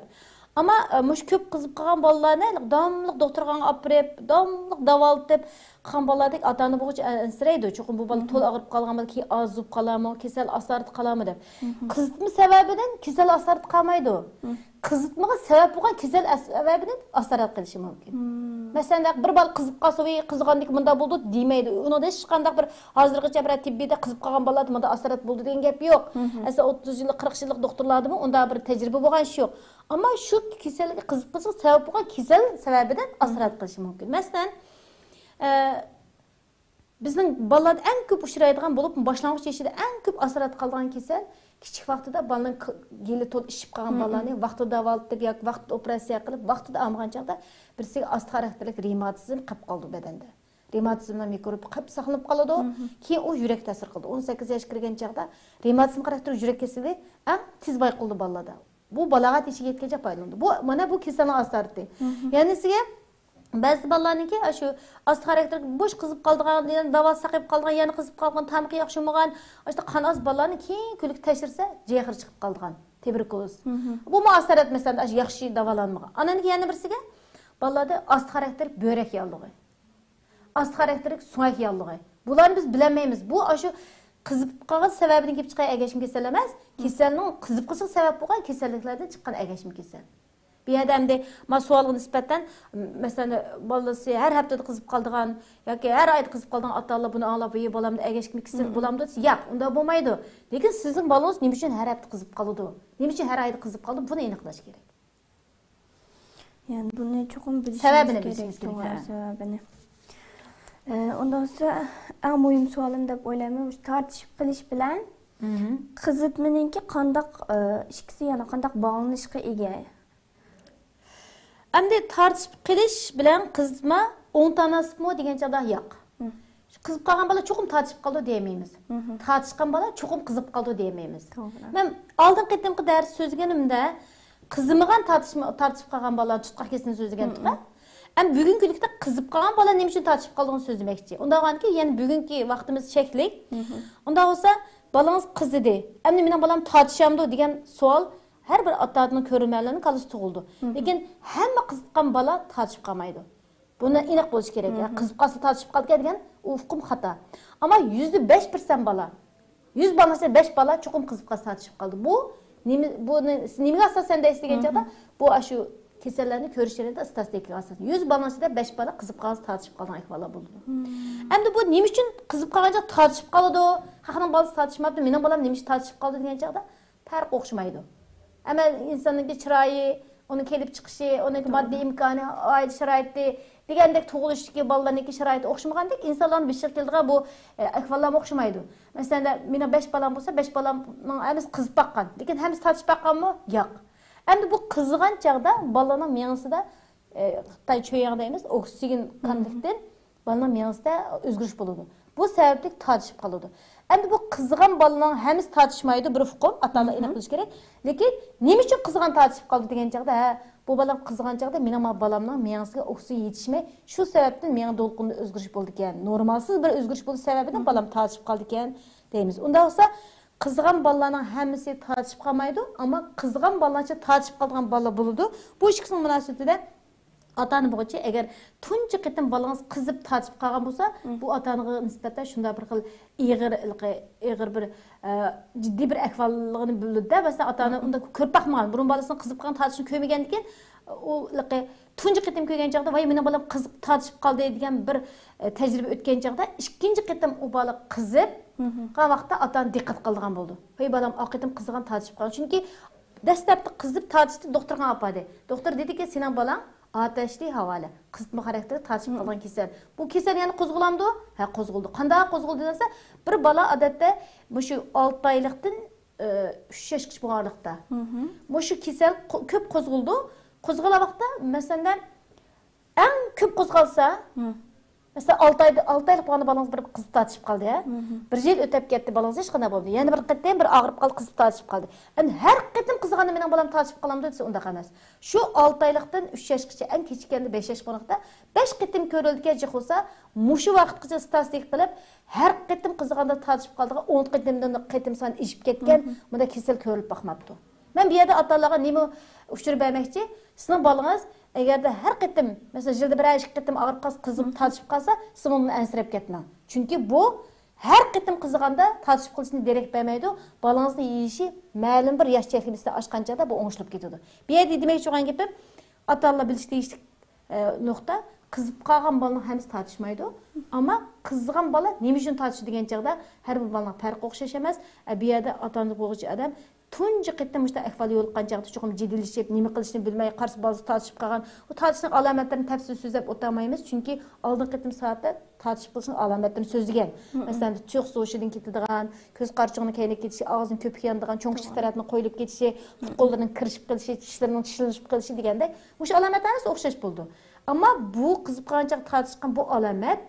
ئەمما، ئە، مۇشۇ كۆپ قىزىپ قالغان بالىلارنى داۋاملىق دوختۇرخانىغا ئاپىرىپ، داۋاملىق داۋالىتىپ قالغان بالىلاردەك ئاتا-ئانا بولغۇچە ئەنسىرەيدۇ. چوقۇم بۇ بالا تولا ئاغرىپ قالغان بالا كېيىن ئازىزىپ قالارمۇ، كېسەل ئاستا-ئارتا قالارمۇ دەپ. قىزىتما سەۋەبىدىن كېسەل ئاستا-ئارتا قالمايدۇ. قىزىتمىغا سەۋەب بولغان كېسەل سەۋەبىدىن ئاستا-ئارتا قېلىشى مۇمكىن. مەسىلەن، بىر بالا قىزىپ قالسا، ۋىي، قىزىغاندىكىن مۇنداق بولىدۇ دېمەيدۇ. ئۇنىڭدا ھېچقانداق بىر ھازىرغىچە بىر تېببىيدا قىزىپ قالغان بالىلاردا مۇنداق ئاستا-ئارتا بولىدۇ دېگەن گەپ يوق. ئەسلى ئوتتۇز يىللىق، قىرىق يىللىق دوختۇرلاردىمۇ ئۇنداق بىر تەجرىبە بولغان ئىش يوق. ئەمما شۇ كېسەلگە قىزىپ قېلىشقا سەۋەب بولغان كېسەل سەۋەبىدىن ئاستا-ئارتا قېلىشى مۇمكىن. مەسىلەن، ئە، بىزنىڭ بالىلاردا ئەڭ كۆپ ئۇچرايدىغان بولۇپ، باشلانغۇچ يېشىدا ئەڭ كۆپ ئاستا-ئارتا قالىدىغان كېسەل، كىچىك ۋاقتىدا بالىنىڭ ك-، گېلى تولا ئىششىپ قالغان بالىلارنى ۋاقتىدا داۋالىتىپ ياكى ۋاقتىدا ئوپېراتسىيە قىلىپ، ۋاقتىدا ئالمىغان چاغدا بىرسىگە ئاستا خاراكتېرلىك رېماتىزم قېلىپ قالىدۇ بەدەندە. رېماتىزمنىڭ مىكروبى قېلىپ ساقلىنىپ قالىدۇ. كېيىن ئۇ يۈرەككە تەسىر قىلىدۇ. ئون سەككىز ياشقا كىرگەن چاغدا رېماتىزم خاراكتېرلىك يۈرەك كېسىلى ئەڭ تېز بايقىلىدۇ بالىلاردا. بۇ بالاغەت يېشىغا يەتكەنچە بايقىلىدۇ. بۇ، مانا بۇ كېسەلنىڭ ئاستا-ئارتى. يەنىسىگە بەزى بالىلارنىڭكى ئاشۇ ئاستا خاراكتېرلىك بوش قىزىپ قالىدىغان، يەنە داۋا ساقىيىپ قالىدىغان، يەنە قىزىپ قالىدىغان، تامىقى ياخشى بولمىغان، ئاشۇ قان ئاز بالىلارنى كېيىن كۈلكە تەكشۈرسە، جېغىرى چىقىپ قالىدىغان، تۇبېركۇلوز. بۇمۇ ئاستا ئارتى، مەسىلەن، ئاشۇ ياخشى داۋالانمىغان. ئاندىن كېيىن يەنە بىرسىگە بالىلاردا ئاستا خاراكتېرلىك بۆرەك ياللۇغى. ئاستا خاراكتېرلىك سۆڭەك ياللۇغى. بۇلارنى بىز بىلەلمەيمىز. بۇ ئاشۇ قىزىپ قالغان سەۋەبىدىن كېلىپ چىققان ئەگەشمە كېسەل ئەمەس، كېسەلنىڭ قىزىپ قېلىشىغا سەۋەب بولغان كېسەللىكلەردىن چىققان ئەگەشمە كېسەل. بۇ يەردە ئەمدى ما سوئالغا نىسبەتەن، مەسىلەن، بالىسى ھەر ھەپتىدە قىزىپ قالىدىغان ياكى ھەر ئايدا قىزىپ قالىدىغان ئاتا-ئانىلار بۇنى ئاڭلاپ، ۋىي، بالامدا ئەگەشمە كېسەل بولامدۇ دېسە، ياق، ئۇنداق بولمايدۇ. لېكىن سىزنىڭ بالىڭىز نېمە ئۈچۈن ھەر ھەپتە قىزىپ قالىدۇ؟ نېمە ئۈچۈن ھەر ئايدا قىزىپ قالىدۇ؟ بۇنى ئېنىقلاش كېرەك. يەنى بۇنى چوقۇم بىلىشىمىز سەۋەبىنى كېرەك، بىلىشىمىز كېرەك، توغرا، ھە. سەۋەبىنى. ئە، ئۇنداق بولسا، ئەڭ مۇھىم سوئالىم دەپ ئويلايمەن، مۇشۇ تارتىشىپ قېلىش بىلەن قىزىتمىنىڭكى قانداق، ئە، ئىككىسى يەنە قانداق باغلىنىشقا ئىگە؟ ئەمدى تارتىشىپ قېلىش بىلەن قىزىتما ئوڭ تاناسىپمۇ دېگەن چاغدا ياق. قىزىپ قالغان بالا چوقۇم تارتىشىپ قالىدۇ دېيەلمەيمىز. تارتىشقان بالا چوقۇم قىزىپ قالىدۇ دېيەلمەيمىز. توغرا. مەن ئالدىنقى قېتىمقى دەرس سۆزلىگىنىمدە قىزىمىغان تارتىشما-، تارتىشىپ قالغان بالىلار تۇتقاق كېسىلىنى سۆزلىگەنتىمغۇ. ئەمما بۈگۈنكى كۈنلۈكتە قىزىپ قالغان بالا نېمە ئۈچۈن تارتىشىپ قالىدىغىنى سۆزلىمەكچى. ئۇنداق بولغاندىكىن يەنە بۈگۈنكى ۋاقتىمىز چەكلىك. ئۇنداق بولسا بالىڭىز قىزىدى. ئەمدى مېنىڭ بالام تارتىشامدۇ دېگەن سوئال ھەر بىر ئاتا-ئانىنىڭ، كۆرۈرمەنلەرنىڭ كاللىسىدا تۇغۇلىدۇ. لېكىن ھەممە قىزىتقان بالا تارتىشىپ قالمايدۇ. بۇنى ئېنىق بولۇش كېرەك. قىزىپ قالسا تارتىشىپ قالىدىكەن دېگەن ئۇ ئۇقۇم خاتا. ئەمما يۈزدە بەش پىرسەنت بالا، يۈز بالىنىڭ ئىچىدە بەش بالا چوقۇم قىزىپ قالسا تارتىشىپ قالىدۇ. بۇ نېمە، بۇنى سىز نېمىگە ئاساسەن دەيسىز دېگەن چاغدا، بۇ ئاشۇ كېسەللەرنى كۆرۈش جەريانىدا ئىستاتىستىكىغا ئاساسەن. يۈز بالىنىڭ ئىچىدە بەش بالا قىزىپ قالسا تارتىشىپ قالىدىغان ئەھۋاللار بولىدۇ. ئەمدى بۇ نېمە ئۈچۈن قىزىپ قالغان چاغدا تارتىشىپ قالىدۇ؟ خەقنىڭ بالىسى تارتىشماپتۇ، مېنىڭ بالام نېمە ئۈچۈن تارتىشىپ قالدى دېگەن چاغدا، پەرق ئوخشىمايدۇ. ئەمما ئىنساننىڭكى چىرايى، ئۇنىڭ كېلىپ چىقىشى، ئۇنىڭكى ماددىي ئىمكانى، ئائىلە شارائىتى دېگەندەك، تۇغۇلۇشتىكى بالىلارنىڭكى شارائىتى ئوخشىمىغاندەك، ئىنسانلارنىڭ بېشىغا كېلىدىغان بۇ، ئە، ئەھۋاللارمۇ ئوخشىمايدۇ. مەسىلەن، مېنىڭ بەش بالام بولسا، بەش بالامنىڭ ھەممىسى قىزىپ باققان. لېكىن ھەممىسى تارتىشىپ باققانمۇ؟ ياق. ئەمدى بۇ قىزىغان چاغدا بالىنىڭ مېڭىسىدە، ئە، خىتاي چۆيۈڭ دەيمىز، ئوكسىگېن كەملىكتىن بالىنىڭ مېڭىسىدە ئۆزگىرىش بولىدۇ. بۇ سەۋەبلىك تارتىشىپ قالىدۇ. ئەمدى بۇ قىزىغان بالىنىڭ ھەممىسى تارتىشمايدۇ، بىر ئۇقۇم، ئاتا-ئانىلار ئېنىق بىلىشى كېرەك. لېكىن نېمە ئۈچۈن قىزىغان تارتىشىپ قالدى دېگەن چاغدا، ھە، بۇ بالام قىزىغان چاغدا مېنىڭ ما بالامنىڭ مېڭىسىگە ئوكسىگېن يېتىشمەي، شۇ سەۋەبتىن مېڭە دولقۇنىدا ئۆزگىرىش بولىدىكەن، نورمالسىز بىر ئۆزگىرىش بولۇش سەۋەبىدىن بالام تارتىشىپ قالدىكەن دەيمىز. ئۇنداق بولسا، قىزىغان بالىلارنىڭ ھەممىسى تارتىشىپ قالمايدۇ، ئەمما قىزىغان بالىلارچە تارتىشىپ قالىدىغان بالىلار بولىدۇ. بۇ ئىككىسىنىڭ مۇناسىۋىتىدە ئاتا ئانا بولغۇچى، ئەگەر تۇنجى قېتىم بالىڭىز قىزىپ تارتىشىپ قالغان بولسا، بۇ ئاتا ئانىغا نىسبەتەن شۇنداق بىر خىل ئېغىر، ئېغىر بىر، ئە، جىددىي بىر ئەھۋاللىقىنى بىلىدۇ-دە. مەسىلەن، ئاتا ئانا ئۇنداق كۆرۈپ باقمىغان، بۇرۇن بالىسىنىڭ قىزىپ قالغان تارتىشىنى كۆرمىگەندىكىن، ئۇ تۇنجى قېتىم كۆرگەن چاغدا، ۋاي، مېنىڭ بالام قىزىپ تارتىشىپ قالدى دېگەن بىر، ئە، تەجرىبە ئۆتكەن چاغدا، ئىككىنچى قېتىم ئۇ بالا قىزىپ قالغان ۋاقىتتا ئاتا ئانا دىققەت قىلىدىغان بولىدۇ. ۋاي، بالام ئا قېتىم قىزىغان، تارتىشىپ قالغان. چۈنكى دەسلەپتە قىزىپ تارتىشتى، دوختۇرغا ئاپاردى. دوختۇر دېدىكى، سېنىڭ بالاڭ ئاتەشلىك ھاۋالە، قىزىتما خاراكتېرلىك تارتىشىپ قالغان كېسەل. بۇ كېسەل يەنە قوزغىلامدۇ؟ ھە، قوزغىلىدۇ. قانداق قوزغىلىدۇ دېسە، بىر بالا ئادەتتە مۇشۇ ئالتە ئايلىقتىن، ئى، ئۈچ ياشقىچە بولغان ئارىلىقتا. مۇشۇ كېسەل قو-، كۆپ قوزغىلىدۇ. قوزغالغان ۋاقىتتا، مەسىلەن، ئەڭ كۆپ قوزغالسا، مەسىلەن، ئالتە ئايدا، ئالتە ئايلىق بولغاندا بالىڭىز بىر قىزىپ تارتىشىپ قالدى، ھە؟ بىر يىل ئۆتۈپ كەتتى، بالىڭىز ھېچقانداق بولمىدى. يەنە بىر قېتىم بىر ئاغرىپ قالدى، قىزىپ تارتىشىپ قالدى. ئەمدى ھەر قېتىم قىزىغاندا مېنىڭ بالام تارتىشىپ قالامدۇ دېسە، ئۇنداق ئەمەس. شۇ ئالتە ئايلىقتىن ئۈچ ياشقىچە، ئەڭ كېچىككەندە بەش ياشقا بولغاندا بەش قېتىم كۆرۈلىدىكەن، جىق بولسا، مۇشۇ ۋاقىتقىچە ستاتىستىكا قىلىپ، ھەر قېتىم قىزىغاندا تارتىشىپ قالىدىغان، ئون قېتىمدىن قېتىم سانى ئېشىپ كەتكەن، بۇنداق كېسەل كۆرۈلۈپ باقماپتۇ. مەن بۇ يەردە ئاتا-ئانىلارغا نېمە ئۇچۇر بەرمەكچى؟ سىزنىڭ بالىڭىز ئەگەردە ھەر قېتىم، مەسىلەن، يىلدا بىرەر ئىككى قېتىم ئاغرىپ قالسا، قىزىپ تارتىشىپ قالسا، سىز بۇنىڭدىن ئەنسىرەپ كەتمەڭ. چۈنكى بۇ ھەر قېتىم قىزىغاندا تارتىشىپ قېلىشىنى دېرەك بەرمەيدۇ. بالىڭىزنىڭ يېيىشى مەلۇم بىر ياش چەكلىمىسىدىن ئاشقان چاغدا بۇ ئوڭشىلىپ كېتىدۇ. بۇ يەردە دېمەكچى بولغان گېپىم، ئاتا-ئانىلار بىلىشى تېگىشلىك، ئە، نۇقتا، قىزىپ قالغان بالىنىڭ ھەممىسى تارتىشمايدۇ. ئەمما قىزىغان بالا نېمە ئۈچۈن تارتىشىدۇ دېگەن چاغدا ھەر بىر بالىنىڭ پەرقى ئوخشاش ئەمەس. ئە، بۇ يەردە ئاتا-ئانا بولغۇچى ئادەم تۇنجى قېتىم مۇشۇنداق ئەھۋالغا يولۇققان چاغدا چوقۇم جېدىللىشىپ، نېمە قىلىشنى بىلمەي، قارىسا بالىسى تارتىشىپ قالغان. بۇ تارتىشنىڭ ئالامەتلىرىنى تەپسىلىي سۆزلەپ ئولتۇرمايمىز، چۈنكى ئالدىنقى قېتىم سائەتتە تارتىشىپ قېلىشنىڭ ئالامەتلىرىنى سۆزلىگەن. مەسىلەن، چىرىغ سۇ ھوشىدىن كېتىدىغان، كۆز قارىچۇقىنىڭ كەينىگە كېتىشى، ئاغزىنىڭ كۆپۈك يانىدىغان، چوڭ كىچىك تەرەپنىڭ قويۇلۇپ كېتىشى، پۇت-قوللىرىنىڭ كىرىشىپ قېلىشى، چىشلىرىنىڭ چىشلىشىپ قېلىشى دېگەندەك، مۇشۇ ئالامەتلەر ھەممىسى ئوخشاش بولىدۇ. ئەمما بۇ قىزىپ قالغان چاغ تارتىشقان بۇ ئالامەت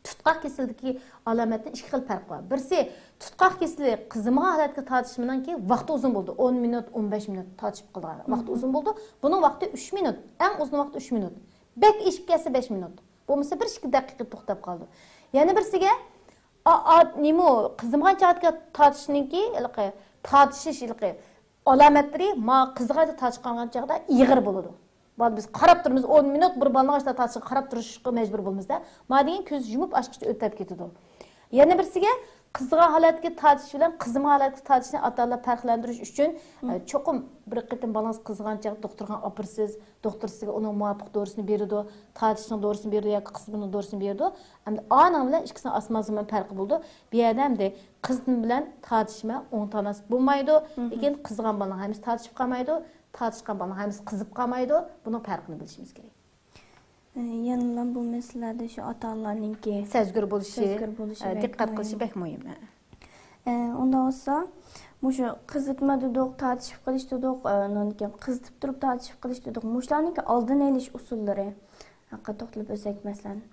تۇتقاق كېسىلىدىكى ئالامەتتىن ئىككى خىل پەرق بار. بىرسى، تۇتقاق كېسىلى قىزىمىغان ھالەتكە تارتىشمىنىڭكى ۋاقتى ئۇزۇن بولىدۇ. ئون مىنۇت، ئون بەش مىنۇت تارتىشىپ قالىدىغان ۋاقتى ئۇزۇن بولىدۇ. بۇنىڭ ۋاقتى ئۈچ مىنۇت. ئەڭ ئۇزۇن ۋاقتى ئۈچ مىنۇت. بەك ئېشىپ كەتسە بەش مىنۇت. بولمىسا بىر ئىككى دەقىقە توختاپ قالىدۇ. يەنە بىرسىگە، ئا، ئا، نېمە، قىزىمغان چاغدىكى تارتىشنىڭكى ھېلىقى تارتىشىش ھېلىقى ئالامەتلىرى ما قىزىغانچە تارتىشقان چاغدا ئېغىر بولىدۇ. بالا بىز قاراپ تۇرىمىز، ئون مىنۇت بىر بالىنىڭ ئاشۇنداق تارتىشىغا قاراپ تۇرۇشقا مەجبۇر بولىمىز-دە. ما دېگەن كۆز يۇمۇپ ئاچقۇچە ئۆتۈپ كېتىدۇ. يەنە بىرسىگە، قىزغان ھالەتتىكى تارتىش بىلەن قىزىمغان ھالەتتىكى تارتىشنى ئاتا-ئانىلار پەرقلەندۈرۈش ئۈچۈن، ئە، چوقۇم بىر قېتىم بالىڭىز قىزىغان چاغدا دوختۇرخانىغا ئاپىرىسىز، دوختۇر سىزگە ئۇنىڭ مۇۋاپىق دورىسىنى بېرىدۇ، تارتىشنىڭ دورىسىنى بېرىدۇ ياكى قىزىتمىنىڭ دورىسىنى بېرىدۇ. ئەمدى ئانىڭ بىلەن ئىككىسىنىڭ ئاسمان زېمىن پەرقى بولىدۇ. بۇ يەردە ئەمدى قىزىتما بىلەن تارتىشما ئوڭ تاناسىپ بولمايدۇ. لېكىن قىزىغان بالىنىڭ ھەممىسى تارتىشىپ قالمايدۇ، تارتىشقان بالىنىڭ ھەممىسى قىزىپ قالمايدۇ. بۇنىڭ پەرقىنى بىلىشىمىز كېرەك. ئە، يەنىلا بۇ مەسىلىلەردە شۇ ئاتا-ئانىلارنىڭكى سەزگۈر بولۇشى، سەزگۈر بولۇشى ئە، بەك دىققەت مۇھىم. قىلىشى بەك مۇھىم. ئە، ئۇنداق بولسا، مۇشۇ قىزىتما دېدۇق، تارتىشىپ قېلىش دېدۇق، ئە، ئۇنىڭدىن كېيىن قىزىتىپ تۇرۇپ تارتىشىپ قېلىش دېدۇق. مۇشۇلارنىڭكى ئالدىنى ئېلىش ئۇسۇللىرى ھەققىدە توختىلىپ ئۆتسەك، مەسىلەن.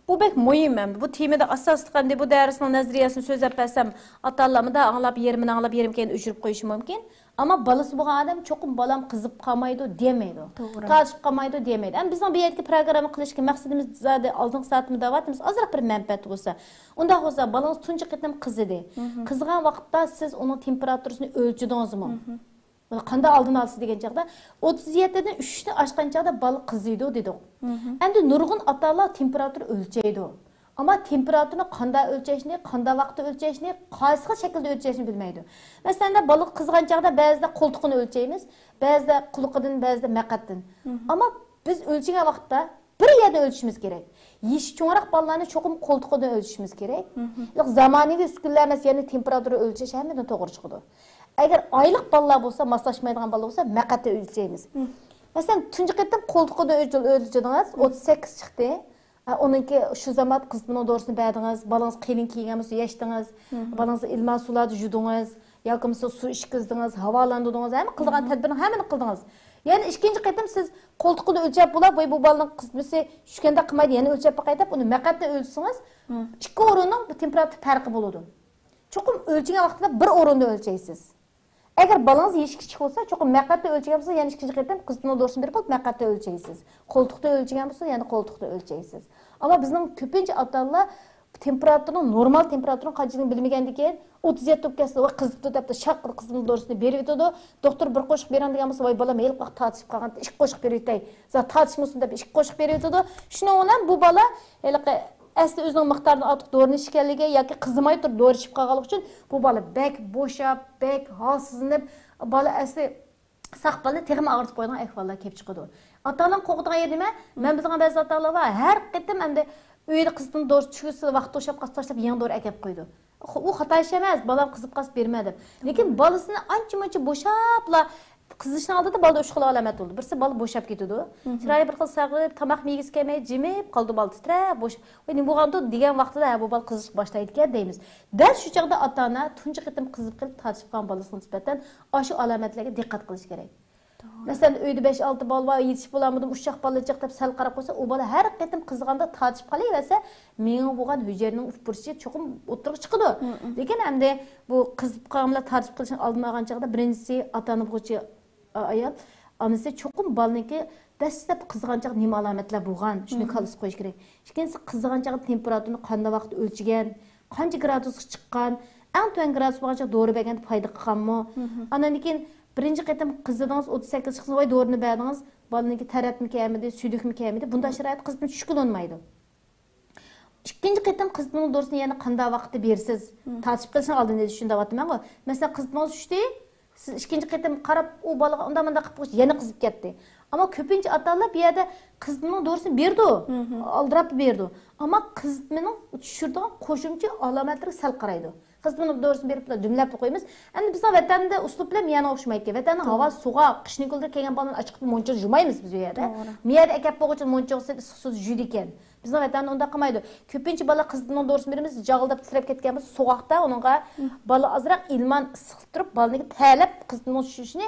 بۇ بەك مۇھىم ئەمدى. بۇ تېمىدا ئاساسلىق ئەمدى بۇ دەرسنىڭ نەزەرىيەسىنى سۆزلەپ بەرسەم، ئاتا-ئانىلار مۇنداق ئاڭلاپ، يېرىمىنى ئاڭلاپ، يېرىم كەينىدىن ئۆچۈرۈپ قويۇشى مۇمكىن. ئەمما بالىسى بولغان ئادەم چوقۇم بالام قىزىپ قالمايدۇ دېمەيدۇ. توغرا. تارتىشىپ قالمايدۇ دېمەيدۇ. ئەمما بىزنىڭ بۇ يەردىكى پروگرامما قىلىشتىكى مەقسىتىمىز زادى ئالدىنقى سائەتتىمۇ دەۋاتىمىز، ئازراق بىر مەنپەئەت بولسا. ئۇنداق بولسا، بالىڭىز تۇنجى قېتىم قىزىدى. قىزىغان ۋاقىتتا سىز ئۇنىڭ تېمپېراتۇرىسىنى ئۆلچىدىڭىزمۇ؟ قانداق ئالدىنى ئالىسىز دېگەن چاغدا، ئوتتۇز يەتتىدىن ئۈچنى ئاشقان چاغدا بالا قىزىيدۇ دېدۇق. ئەمدى نۇرغۇن ئاتا-ئانىلار تېمپېراتۇرا ئۆلچەيدۇ. ئەمما تېمپېراتۇرىنى قانداق ئۆلچەشنى، قانداق ۋاقىتتا ئۆلچەشنى، قايسى خىل شەكىلدە ئۆلچەشنى بىلمەيدۇ. مەسىلەن، بالا قىزىغان چاغدا بەزىدە قولتۇقىنى ئۆلچەيمىز، بەزىدە قۇلىقىدىن، بەزىدە مەقئەتتىن. ئەمما بىز ئۆلچىگەن ۋاقىتتا بىر يەردىن ئۆلچىشىمىز كېرەك. يېشى چوڭراق بالىلارنى چوقۇم قولتۇقىدىن ئۆلچىشىمىز كېرەك. ياق، زامانىۋى ئۈسكۈنىلەر ئەمەس، يەنى تېمپېراتۇرا ئۆلچەش ھەممىدىن توغرا چىقىدۇ. ئەگەر ئايلىق بالىلار بولسا، ماسلاشمايدىغان بالا بولسا، مەقئەتتە ئۆلچەيمىز. مەسىلەن، تۇنجى قېتىم قولتۇقىدا ئۆلچىدىڭىز، ئوتتۇز سەككىز چىقتى. ئە، ئۇنىڭكى شۇ زامات قىزىتمىنىڭ دورىسىنى بەردىڭىز، بالىڭىز قېلىن كىيگەن بولسا يەشتىڭىز، بالىڭىزنى ئىلمان سۇلاردا يۇدۇڭىز، ياكى بولمىسا سۇ ئىچكۈزدىڭىز، ھاۋالاندۇردىڭىز، ھەممە قىلىدىغان تەدبىرنىڭ ھەممىنى قىلدىڭىز. يەنە ئىككىنچى قېتىم سىز قولتۇقىدا ئۆلچەپ بولا، ۋاي، بۇ بالىنىڭ قىزىتمىسى چۈشكەندەك قىلمايدۇ، يەنە ئۆلچەپ باقاي دەپ ئۇنى مەقئەتتە ئۆلچىسىڭىز، ئىككى ئورۇننىڭ بۇ تېمپېراتۇرا پەرقى بولىدۇ. چوقۇم ئۆلچىگەن ۋاقتىدا بىر ئورۇندا ئۆلچەيسىز. ئەگەر بالىڭىز يېشى كىچىك بولسا، چوقۇم مەقئەتتە ئۆلچىگەن بولسا، يەنە ئىككىنچى قېتىم قىزىتمىنىڭ دورىسىنى بېرىپ، مەقئەتتە ئۆلچەيسىز. قولتۇقتا ئۆلچىگەن بولسا، يەنە قولتۇقتا ئۆلچەيسىز. ئەمما بىزنىڭ كۆپىنچە ئاتا-ئانىلار تېمپېراتۇرىنىڭ، نورمال تېمپېراتۇرىنىڭ قانچىلىكىنى بىلمىگەندىن كېيىن، ئوتتۇز يەتتە بولۇپ كەتسە، ۋاي قىزىپتۇ دەپتۇ، شاق قىلىپ قىزىپنىڭ دورىسىنى بېرىۋېتىدۇ. دوختۇر بىر قوشۇق بېرىڭ دېگەن بولسا، ۋاي بالام، ھېلىقى ۋاقىت تارتىشىپ قالغان، ئىككى قوشۇق بېرىۋېتەي، زادى تارتىشمىسۇن دەپ ئىككى قوشۇق بېرىۋېتىدۇ. شۇنىڭ بىلەن بۇ بالا ھېلىقى ئەسلى ئۆزىنىڭ مىقدارىدىن ئارتۇق دورىنى ئىچكەنلىكى ياكى قىزىماي تۇرۇپ دورا ئىچىپ قالغانلىقى ئۈچۈن بۇ بالا بەك بوشاپ، بەك ھالسىزلىنىپ، بالا ئەسلى ساق بالىنى تېخىمۇ ئاغرىتىپ قويىدىغان ئەھۋاللار كېلىپ چىقىدۇ. ئاتا-ئانىلارنىڭ قورقىدىغان يېرى نېمە؟ مەن بىلىدىغان بەزى ئاتا-ئانىلار بار، ھەر قېتىم ئەمدى ئۆيدە قىزىتما دورا چۈشۈرسە، ۋاقتى توشۇپ قالسا تاشلاپ يېڭى دورا ئەكەپ قويىدۇ. خو-، ئۇ خاتا ئىش ئەمەس، بالام قىزىپ قالسا بېرىمەن دەپ. لېكىن بالىسىنى ئانچە-مۇنچە بوشاپلا، قىزىشنىڭ ئالدىدا بالىدا ئۈچ خىل ئالامەت بولىدۇ. بىرسى بالا بوشاپ كېتىدۇ. چىرايى بىر خىل سەرغىپ، تاماقمۇ يېگۈسى كەلمەي، جىمىپ قالىدۇ بالا تىترەپ، بوش. ۋاي، نېمە بولغاندۇ دېگەن ۋاقتىدا، ھە، بۇ بالا قىزىشقا باشلايدىكەن دەيمىز. دەل شۇ چاغدا ئاتا-ئانا تۇنجى قېتىم قىزىپ قېلىپ تارتىشىپ قالغان بالىسىغا نىسبەتەن ئاشۇ ئالامەتلەرگە دىققەت قىلىش كېرەك. مەسىلەن، ئۆيدە بەش-ئالتە بالا بار، يېتىشىپ بولالمىدىم، ئۇششاق بالىچىق دەپ سەل قاراپ قويسا، ئۇ بالا ھەر قېتىم قىزىغاندا تارتىشىپ قېلىۋەرسە، مېڭىگە بولغان ھۈجەيرىنىڭ ئۇپرىشى چوقۇم ئوتتۇرىغا چىقىدۇ. لېكىن ئەمدى بۇ قىزىپ قالغانلار تارتىشىپ قېلىشنىڭ ئالدىنى ئالغان چاغدا، بىرىنچىسى، ئاتا-ئانا بولغۇچى ئايال، ئانىسى چوقۇم بالىنىڭكى دەسلەپ قىزىغان چاغدا نېمە ئالامەتلەر بولغان، شۇنى كاللىسىغا قويۇش كېرەك. ئىككىنچىسى، قىزىغان چاغدا تېمپېراتۇرىنى قانداق ۋاقىتتا ئۆلچىگەن، قانچە گرادۇسقا چىققان، ئەڭ تۆۋەن گرادۇس بولغان چاغدا دورا بەرگەندە پايدا قىلغانمۇ؟ ئاندىن كېيىن بىرىنچى قېتىم قىزىدىڭىز، ئوتتۇز سەككىز چىقسىڭىز، ۋاي دورىنى بەردىڭىز، بالىنىڭكى تەرەتمۇ كەلمىدى، سۈيدۈكمۇ كەلمىدى. بۇنداق شارائىتتا قىزىتما چۈشكىلى بولمايدۇ. ئىككىنچى قېتىم قىزىتمىنىڭ دورىسىنى يەنە قانداق ۋاقىتتا بېرىسىز؟ تارتىشىپ قېلىشنىڭ ئالدىنى ئېلىش ئۈچۈن دەۋاتىمەنغۇ. مەسىلەن، قىزىتمىڭىز چۈشتى، سىز ئىككىنچى قېتىم قاراپ، ئۇ بالىغا ئۇنداق مۇنداق قىلىپ قويۇش، يەنە قىزىپ كەتتى. ئەمما كۆپىنچە ئاتا-ئانىلار بۇ يەردە قىزىتمىنىڭ دورىسىنى بېرىدۇ، ئالدىراپ بېرىدۇ. ئەمما قىزىتمىنىڭ چۈشۈرىدىغان قوشۇمچە ئالامەتلىرىگە سەل قارايدۇ. قىزىتمىنىڭ دورىسىنى بېرىپ دۈملەپلا قويىمىز. ئەمدى بىزنىڭ ۋەتەندە ئۇسلۇب بىلەن مىيەنىڭ ئوخشىمايدىكەن. ۋەتەندە ھاۋا سوغۇق، قىشنىڭ كۈنلىرى كەلگەن بالىنى ئاچىقىپ مۇنچىغا يۇمايمىز بىز ئۇ يەردە. مىيەدە ئەكەپ بولغۇچە مۇنچىغا سېلىپ ئىسسىق سۇدا يۇيىدىكەن. بىزنىڭ ۋەتەندە ئۇنداق قىلمايدۇ. كۆپىنچە بالا قىزىتمىنىڭ دورىسىنى بېرىمىز، جاغىلداپ تىترەپ كەتكەن بولسا، سوغۇقتا ئۇنىڭغا بالا ئازراق ئىلمان ئىسسىق تۇرۇپ، بالىنىڭكى تەرلەپ قىزىتمىنىڭ چۈشۈشىنى،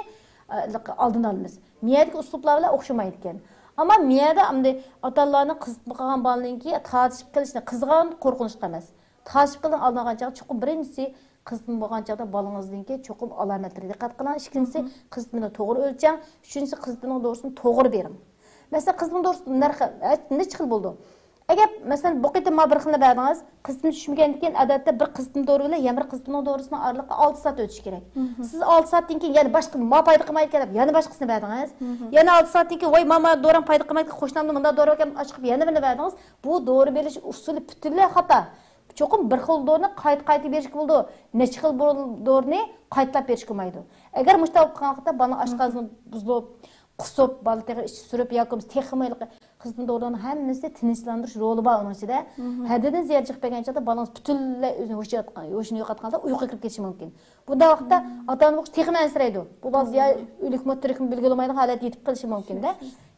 ئە، ئالدىنى ئالىمىز. مىيەدىكى ئۇسلۇبلار بىلەن ئوخشىمايدىكەن. ئەمما مىيەدە ئەمدى ئاتا-ئانىلارنىڭ قىزىتما قىلغان بالىنىڭكى تارتىشىپ قېلىشىنى، قىزىغان قورقۇنچلۇق ئەمەس. تارتىشىپ قېلىدىغان ئالدىنى ئالغان چاغدا چوقۇم بىرىنچىسى قىزىتما بولغان چاغدا بالىڭىزنىڭكى چوقۇم ئالامەتلىرىگە دىققەت قىلىڭ. ئىككىنچىسى، قىزىتمىنى توغرا ئۆلچەڭ. ئۈچىنچىسى، قىزىتمىنىڭ دورىسىنى توغرا بېرىڭ. مەسىلەن، قىزىتما دورىسى نەرخى، ھە، نەچچە خىل بولىدۇ. ئەگەر، مەسىلەن، بۇ قېتىم ماڭا بىر خىلنى بەردىڭىز، قىزىتما چۈشمىگەندىن كېيىن، ئادەتتە بىر قىزىتما دورا بىلەن يەنە بىر قىزىتمىنىڭ دورىسىنىڭ ئارىلىقى ئالتە سائەت ئۆتۈشى كېرەك. سىز ئالتە سائەتتىن كېيىن يەنە باشقا ما پايدا قىلمايدىكەن دەپ يەنە باشقىسىنى بەردىڭىز. يەنە ئالتە سائەتتىن كېيىن، ۋاي، ماما دورام پايدا قىلمايدىكەن، قوشنامدا مۇنداق دورا باركەن، ئاچىقىپ يەنە بىرنى بەردىڭىز. بۇ دورا بېرىش ئۇسۇلى پۈتۈنلەي خاتا. چوقۇم بىر خىل دورىنى قايتا-قايتا بېرىشكە بولىدۇ. نەچچە خىل بۇ دورىنى قايتىلاپ بېرىشكە بولمايدۇ. ئەگەر مۇشۇنداق بولۇپ قالغان ۋاقىتتا بالىنىڭ ئاشقازىنى بۇزۇلۇپ، قۇسۇپ، بالا تېخى ئىچى سۈرۈپ ياكى بولمىسا تېخىمۇ ھېلىقى قىزىتما دورىلارنىڭ ھەممىسى تىنچلاندۇرۇش رولى بار ئۇنىڭ ئىچىدە. ھەددىدىن زىيادە چىقىپ كەلگەن چاغدا بالىڭىز پۈتۈنلەي ئۆزىنى ھوشى يوقاتقان، ھوشىنى يوقاتقاندا ئۇيقۇغا كىرىپ كېتىشى مۇمكىن. بۇنداق ۋاقىتتا ئاتا-ئانا بولغۇچ تېخىمۇ ئەنسىرەيدۇ. بۇ بالا يا ئۆلۈكمۇ، تىرىكمۇ بىلگىلى بولمايدىغان ھالەتتە يېتىپ قېلىشى مۇمكىن-دە.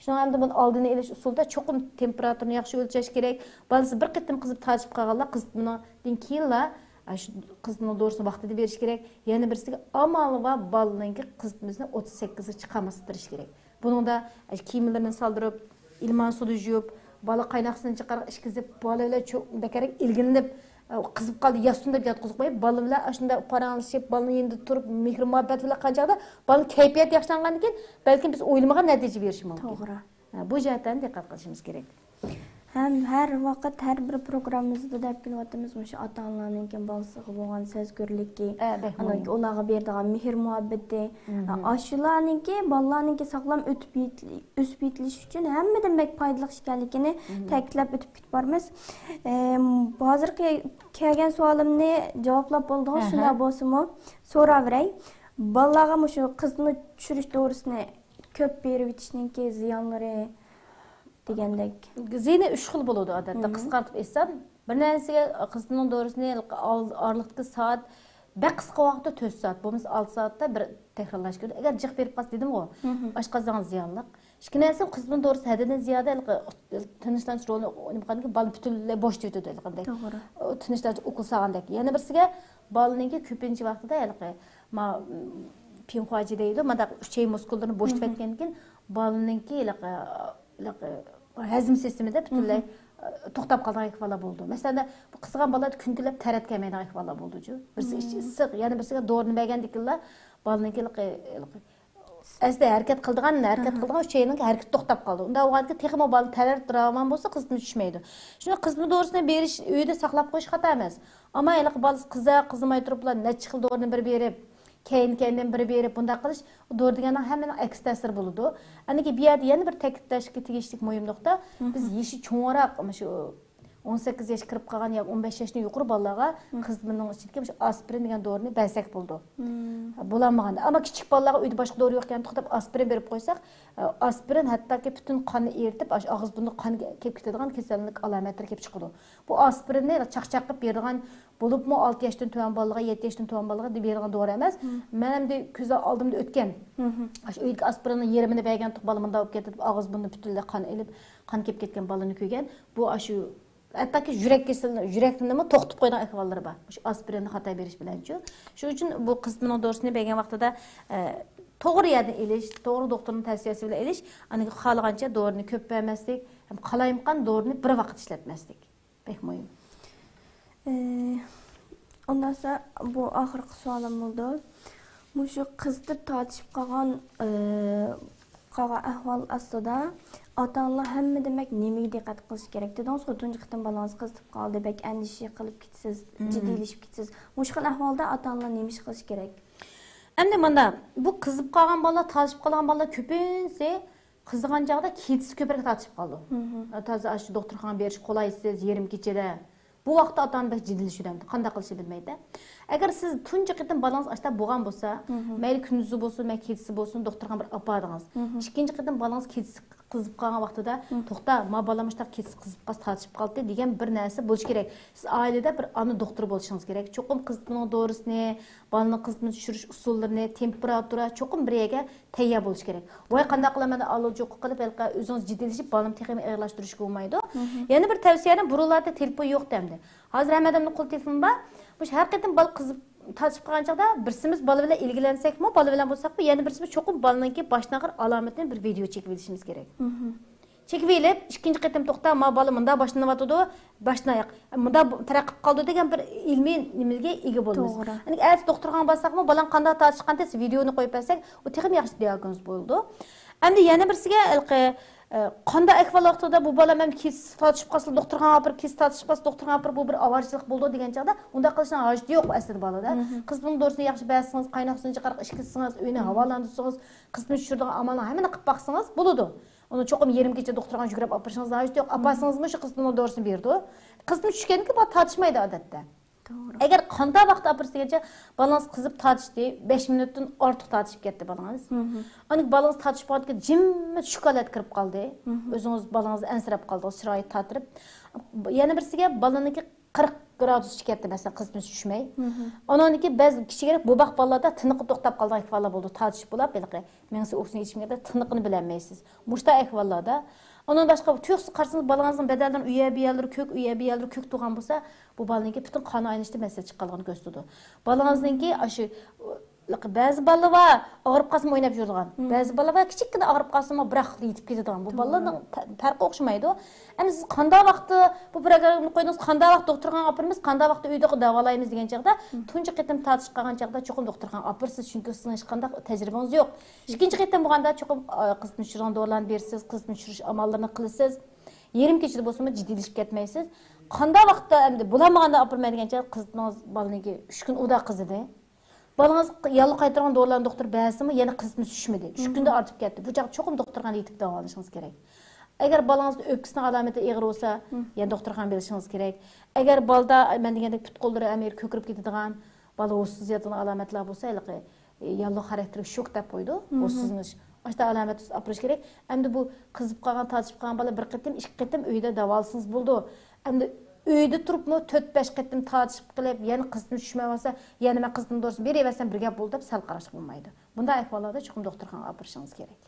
شۇنىڭ ھەم بۇنىڭ ئالدىنى ئېلىش ئۇسۇلىدا چوقۇم تېمپېراتۇرىنى ياخشى ئۆلچەش كېرەك. بالىسى بىر قېتىم قىزىپ تارتىشىپ قالغانلار قىزىتمىنىڭدىن كېيىنلا، ئاشۇ قىزىتمىنىڭ دورىسىنى ۋاقتىدا بېرىش كېرەك. يەنە بىرسىگە ئامال بار بالىنىڭكى قىزىتمىسىنى ئوتتۇز سەككىزگە چىقارماسلىققا تىرىشىش كېرەك. بۇنىڭدا، ئە، كىيىملىرىنى سالدۇرۇپ، ئىلمان سۇدا يۇيۇپ، بالا قايناق سۇنى چىقارىپ ئىچكۈزۈپ، بالا بىلەن چو-، بەكرەك ئىلگىلىنىپ، ئە، قىزىپ قالدى، ياتسۇن دەپ ياتقۇزۇپ قويۇپ، بالا بىلەن ئاشۇنداق پاراڭلىشىپ، بالىنىڭ يېنىدا تۇرۇپ، مېھىر-مۇھەببەت بىلەن قىلغان چاغدا بالىنىڭ كەيپىياتى ياخشىلانغاندىن كېيىن، بەلكىم بىز ئويلىمىغان نەتىجە بېرىشى مۇمكىن. توغرا. ئە، بۇ جەھەتتىن دىققەت قىلىشىمىز كېرەك. ھەم ھەر ۋاقىت، ھەر بىر پروگراممىمىزدا دەپ كېلىۋاتىمىز، مۇشۇ ئاتا-ئانىلارنىڭكى بالىسىغا بولغان سەزگۈرلۈكى، ئە، بەك ئاندىن مۇھىم. كېيىن ئۇلارغا بېرىدىغان مېھىر-مۇھەببىتى، ئاشۇلارنىڭكى، بالىلارنىڭكى ساغلام ئۆتۈپ يېتىل-، ئۆسۈپ يېتىلىشى ئۈچۈن ھەممىدىن بەك پايدىلىق ئىكەنلىكىنى تەكىتلەپ ئۆتۈپ كېتىپ بارىمىز. ئەم، ھازىرقى كەلگەن سوئالىمنى جاۋابلاپ بولدىڭىز، شۇنداق بولسىمۇ سوراۋېرەي. بالىلارغا مۇشۇ قىزىتما چۈشۈرۈش دورىسىنى كۆپ بېرىۋېتىشنىڭكى زىيانلىرى دېگەندەك. زىيىنى ئۈچ خىل بولىدۇ ئادەتتە. قىسقارتىپ ئېيتسام، بىر نەرسىگە قىزىتمىنىڭ دورىسىنى ئارىلىقتىكى سائەت، بەك قىسقا ۋاقىتتا تۆت سائەت، بولمىسا ئالتە سائەتتە بىر تەكرارلاش كېرەك. ئەگەر جىق بېرىپ قالسا دېدىمغۇ، ئاشقازانغا زىيانلىق. ئىككىنچىسى، قىزىتمىنىڭ دورىسى ھەددىدىن زىيادە ھېلىقى تىنچلىنىش رولىنى ئوينىغاندىن كېيىن بالىنى پۈتۈنلەي بوشىتىۋېتىدۇ ھېلىقىدەك. توغرا. تىنچلىنىش ئوكۇل سالغاندەك. يەنە بىرسىگە بالىنىڭكى كۆپىنچە ۋاقتىدا ھېلىقى ما، پىڭخۇاجى دەيدۇ، مانداق ئۈچەي مۇسكۇللىرىنى بوشىتىۋەتكەندىن كېيىن بالىنىڭكى ھېلىقى، ھېلىقى ھەزىم سىستېمىدا پۈتۈنلەي، ئە، توختاپ قالىدىغان ئەھۋاللار بولىدۇ. مەسىلەن، بۇ قىزىغان بالىلاردا كۈن كۈنلەپ تەرەت كەلمەيدىغان ئەھۋاللار بولىدۇ. بىرسى ئىچى ئىسسىق، يەنە بىرسىگە دورىنى بەرگەندىن كېيىنلا بالىنىڭكى ھېلىقى، ھېلىقى ئەسلى ھەرىكەت قىلىدىغان، ھەرىكەت قىلىدىغان شۇ يەرنىڭ ھەرىكىتى توختاپ قالىدۇ. ئۇنداق بولغاندىكىن تېخىمۇ بالا تەلەرىپ راۋان بولسا، قىزىتما چۈشمەيدۇ. شۇڭا قىزىتما دورىسىنى بېرىش، ئۆيدە ساقلاپ قويۇش خاتا ئەمەس. ئەمما ھېلىقى بالىسى قىزا، قىزىماي تۇرۇپلا نەچچە خىل دورىنى بىر بېرىپ، كەينى-كەينىدىن بىر بېرىپ، بۇنداق قىلىش، دورا دېگەننىڭ ھەممىنىڭ ئەكس تەسىرى بولىدۇ. ئاندىن كېيىن بۇ يەردە يەنە بىر تەكىتلەشكە تېگىشلىك مۇھىم نۇقتا، بىز يېشى چوڭراق، مۇشۇ ئون سەككىز ياش كىرىپ قالغان ياكى ئون بەش ياشتىن يۇقىرى بالىلارغا قىزىتمىنىڭ ئىچىدىكى مۇشۇ ئاسپىرىن دېگەن دورىنى بەرسەك بولىدۇ. بولالمىغاندا. ئەمما كىچىك بالىلارغا ئۆيدە باشقا دورا يوق ئىكەن، توختاپ ئاسپىرىن بېرىپ قويساق، ئاسپىرىن ھەتتاكى پۈتۈن قاننى ئېرىتىپ، ئاشۇ ئاغزى بۇرنىغا قان كېلىپ كېتىدىغان كېسەللىك ئالامەتلىرى كېلىپ چىقىدۇ. بۇ ئاسپىرىننى چاقچاق قىلىپ بېرىدىغان، بولۇپمۇ ئالتە ياشتىن تۆۋەن بالىلارغا، يەتتە ياشتىن تۆۋەن بالىلارغا بېرىدىغان دورا ئەمەس. مەن ئەمدى كۆز ئالدىمدا ئۆتكەن. ئاشۇ ئۆيدىكى ئاسپىرىننىڭ يېرىمىنى بەرگەنتۇق، بالا مۇنداق بولۇپ كەتتى دەپ، ئاغزى بۇرنى پۈتۈنلەي قان ئېلىپ، قان كېلىپ كەتكەن بالىنى كۆرگەن. بۇ ئاشۇ ھەتتاكى يۈرەك كېسىلى، يۈرەكنىمۇ توختىتىپ قويىدىغان ئەھۋاللىرى بار. مۇشۇ ئاسپىرىننى خاتا بېرىش بىلەنچۇ. شۇنىڭ ئۈچۈن بۇ قىزىتمىنىڭ دورىسىنى بەرگەن ۋاقتىدا، ئە، توغرا يەردىن ئېلىش، توغرا دوختۇرنىڭ تەۋسىيەسى بىلەن ئېلىش، ئاندىن كېيىن خالىغانچە دورىنى كۆپ بەرمەسلىك ھەم قالايمىقان دورىنى بىر ۋاقىت ئىشلەتمەسلىك بەك مۇھىم. ئى، ئۇنداقسا بۇ ئاخىرقى سوئالىم بولىدۇ. مۇشۇ قىزىتىپ تارتىشىپ قالغان، ئى، قالغان ئەھۋال ئاستىدا ئاتا-ئانىلار ھەممىدىن بەك نېمىگە دىققەت قىلىش كېرەك دېدىڭىزغۇ؟ تۇنجى قېتىم بالىڭىز قىزىتىپ قالدى، بەك ئەندىشە قىلىپ كېتىسىز، جىددىيلىشىپ كېتىسىز. مۇشۇ خىل ئەھۋالدا ئاتا-ئانىلار نېمە ئىش قىلىشى كېرەك؟ ئەمدى مانا، بۇ قىزىپ قالغان بالىلار، تارتىشىپ قالغان بالىلار كۆپىنچىسى قىزىغان چاغدا كېچىسى كۆپرەك تارتىشىپ قالىدۇ. تازا ئاشۇ دوختۇرخانىغا بېرىش قولايسىز، يېرىم كېچىدە. بۇ ۋاقىتتا ئاتا-ئانا بەك جىددىيلىشىدۇ، ئەمدى قانداق قىلىشنى بىلمەيدۇ. ئەگەر سىز تۇنجى قېتىم بالىڭىز ئاشۇنداق بولغان بولسا، مەيلى كۈندۈزى بولسۇن، مەيلى كېچىسى بولسۇن، دوختۇرخانىغا بىر ئاپاردىڭىز. ئىككىنچى قېتىم بالىڭىز كېچىسى قىزىپ قالغان ۋاقتىدا، توختا، ما بالام مۇشۇنداق كېچىسى قىزىپ قالسا تارتىشىپ قالدى دېگەن بىر نەرسە بولۇشى كېرەك. سىز ئائىلىدە بىر ئانا دوختۇرى بولۇشىڭىز كېرەك. چوقۇم قىزىتمىنىڭ دورىسىنى، بالىنىڭ قىزىتما چۈشۈرۈش ئۇسۇللىرىنى، تېمپېراتۇرا، چوقۇم بىر يەرگە تەييار بولۇش كېرەك. ۋاي، قانداق قىلىمەن دەپ ئالۇ-جۇققا قېلىپ، ھېلىقى ئۆزىڭىز جىددىيلىشىپ، بالىنى تېخىمۇ ئېغىرلاشتۇرۇشقا بولمايدۇ. يەنە بىر تەۋسىيەنى، بۇرۇنلاردا تېلېفون يوق ئىدى. ھازىر ھەممە ئادەمنىڭ قول تېلېفونى بار. مۇشۇ ھەر قېتىم بالا قىزىپ تارتىشىپ قالغان چاغدا بىرسىمىز بالا بىلەن ئىلگىلەنسەكمۇ، بالا بىلەن بولساقمۇ، يەنە بىرسىمىز چوقۇم بالىنىڭكى باشتىن ئاخىر ئالامىتىنى بىر ۋىدېو چېكىپ ئېلىشىمىز كېرەك. چېكىۋېلىپ، ئىككىنچى قېتىم توختا، ما بالا مۇنداق باشلىنىۋاتىدۇ، باشتىن ئاياق مۇنداق تەرەققىي قىلىپ قالىدۇ دېگەن بىر ئىلمىي نېمىگە ئىگە بولىمىز. توغرا. يەنى ئەتىسى دوختۇرخانىغا بارساقمۇ، بالاڭ قانداق تارتىشقان دېسە، ۋىدېونى قويۇپ بەرسەك، ئۇ تېخىمۇ ياخشى دىئاگنوز بولىدۇ. ئەمدى يەنە بىرسىگە، ھېلىقى، ئە، قانداق ئەھۋال ۋاقتىدا بۇ بالام ھەم كېسىلىپ تارتىشىپ قالسا، دوختۇرخانىغا ئاپىرىپ، كېسىلىپ تارتىشىپ قالسا، دوختۇرخانىغا ئاپىرىپ، بۇ بىر ئاۋارىچىلىق بولىدۇ دېگەن چاغدا، ئۇنداق قىلىشنىڭ ھاجىتى يوق ئەسلىدە بالىدا. قىزىتمىنىڭ دورىسىنى ياخشى بەرسىڭىز، قايناق سۇنى چىقىرىپ ئىچكۈزسىڭىز، ئۆينى ھاۋالاندۇرسىڭىز، قىزىتما چۈشۈرىدىغان ئامالنىڭ ھەممىنى قىلىپ باقسىڭىز بولىدۇ. ئۇنى چوقۇم يېرىم كېچە دوختۇرخانىغا يۈگۈرۈپ ئاپىرىشىڭىز ھاجىتى يوق. ئاپارسىڭىزمۇ شۇ قىزىتمىنىڭ دورىسىنى بېرىدۇ. قىزىتما چۈشكەندىن كېيىن بالا تارتىشمايدۇ ئادەتتە. توغرا. ئەگەر قانداق ۋاقىتتا ئاپىرىسىز دېگەنچە، بالىڭىز قىزىپ تارتىشتى، بەش مىنۇتتىن ئارتۇق تارتىشىپ كەتتى بالىڭىز. ئاندىن كېيىن بالىڭىز تارتىشىپ قالغاندىكىن جىممىت شۇ ھالەتكە كىرىپ قالدى. ئۆزىڭىز، بالىڭىز ئەنسىرەپ قالدىڭىز، شارائىت تارتىپ. يەنە بىرسىگە، بالىنىڭكى قىرىق گرادۇسچە كەتتى، مەسىلەن، قىزىتمىسى چۈشمەي. ئانىڭدىن كېيىن بەزى كىچىكرەك بوباق بالىلاردا تىنىقى توختاپ قالىدىغان ئەھۋاللار بولىدۇ، تارتىشىپ بولاپ، ھېلىقى مېڭىسى ئوكسىگېن يېتىشمىگەندە تىنىقىنى بىلەلمەيسىز. مۇشۇنداق ئەھۋاللاردا، ئۇنىڭ باشقا تۇيۇقسىز قارىسىڭىز، بالىڭىزنىڭ بەدەنلىرىنىڭ ئۇ يەر بۇ يەرلىرى كۆك، ئۇ يەر بۇ يەرلىرى كۆك تۇرغان بولسا، بۇ بالىنىڭكى پۈتۈن قان ئايلىنىشتا مەسىلە چىققانلىقىنى كۆرسىتىدۇ. بالىڭىزنىڭكى ئاشۇ، بەزى بالىلار بار، ئاغرىپ قالسىمۇ ئويناپ يۈرىدىغان. بەزى بالىلار بار، كىچىككىنە ئاغرىپ قالسىمۇ بىراقلا يېتىپ كېتىدىغان. بۇ بالىلارنىڭ پە-، پەرقى ئوخشىمايدۇ. ئەمدى سىز قانداق ۋاقىتتا بۇ پروگراممىنى قويدىڭىز، قانداق ۋاقىتتا ئۆيدە داۋالايمىز دېگەن چاغدا، تۇنجى قېتىم تارتىشىپ قالغان چاغدا چوقۇم دوختۇرخانىغا ئاپىرىسىز، چۈنكى سىزنىڭ ھېچقانداق تەجرىبىڭىز يوق. ئىككىنچى قېتىم بولغاندا چوقۇم، ئا، قىزىتما چۈشۈرىدىغان دورىلارنى بېرىسىز، قىزىتما چۈشۈرۈش ئاماللىرىنى قىلىسىز. يېرىم كېچىدە بولسىمۇ جىددىيلىشىپ كەتمەيسىز. قانداق ۋاقىتتا ئەمدى بولالمىغاندا ئاپىرىمەن دېگەن چاغدا قىزىتمىڭىز بالىنىڭكى ئۈچ كۈن ئۇدا قىزىدى. بالىڭىز ياللۇغ قايتۇرغان دورىلارنى دوختۇر بەرسىمۇ، يەنە قىزىتمىسى چۈشمىدى. ئۈچ كۈندە ئارتىپ كەتتى. بۇ چاغدا چوقۇم دوختۇرخانىغا يېتىپ داۋالىنىشىڭىز كېرەك. ئەگەر بالىڭىزدا ئۆپكىسىنىڭ ئالامىتى ئېغىر بولسا، يەنە دوختۇرخانىغا بېرىشىڭىز كېرەك. ئەگەر بالىدا، مەن دېگەندەك، پۇت-قوللىرى ھەم يېرى كۆكىرىپ كېتىدىغان، بالا ھوشسىز ياتىدىغان ئالامەتلەر بولسا، ھېلىقى، ئە، ياللۇغ خاراكتېرلىك شوك دەپ قويىدۇ. ھوشسىزلىنىش. ئاشۇنداق ئالامەت ئاپىرىش كېرەك. ئەمدى بۇ قىزىپ قالغان، تارتىشىپ قالغان بالا بىر قېتىم، ئىككى قېتىم ئۆيدە داۋالىسىڭىز بولىدۇ. ئەمدى ئۆيدە تۇرۇپمۇ تۆت، بەش قېتىم تارتىشىپ قېلىپ، يەنە قىزىتما چۈشمەيۋالسا، يەنە مەن قىزىتما دورىسىنى بېرىۋەرسەم بىر گەپ بولىدۇ دەپ سەل قاراشقا بولمايدۇ. بۇنداق ئەھۋاللاردا چوقۇم دوختۇرخانىغا ئاپىرىشىڭىز كېرەك.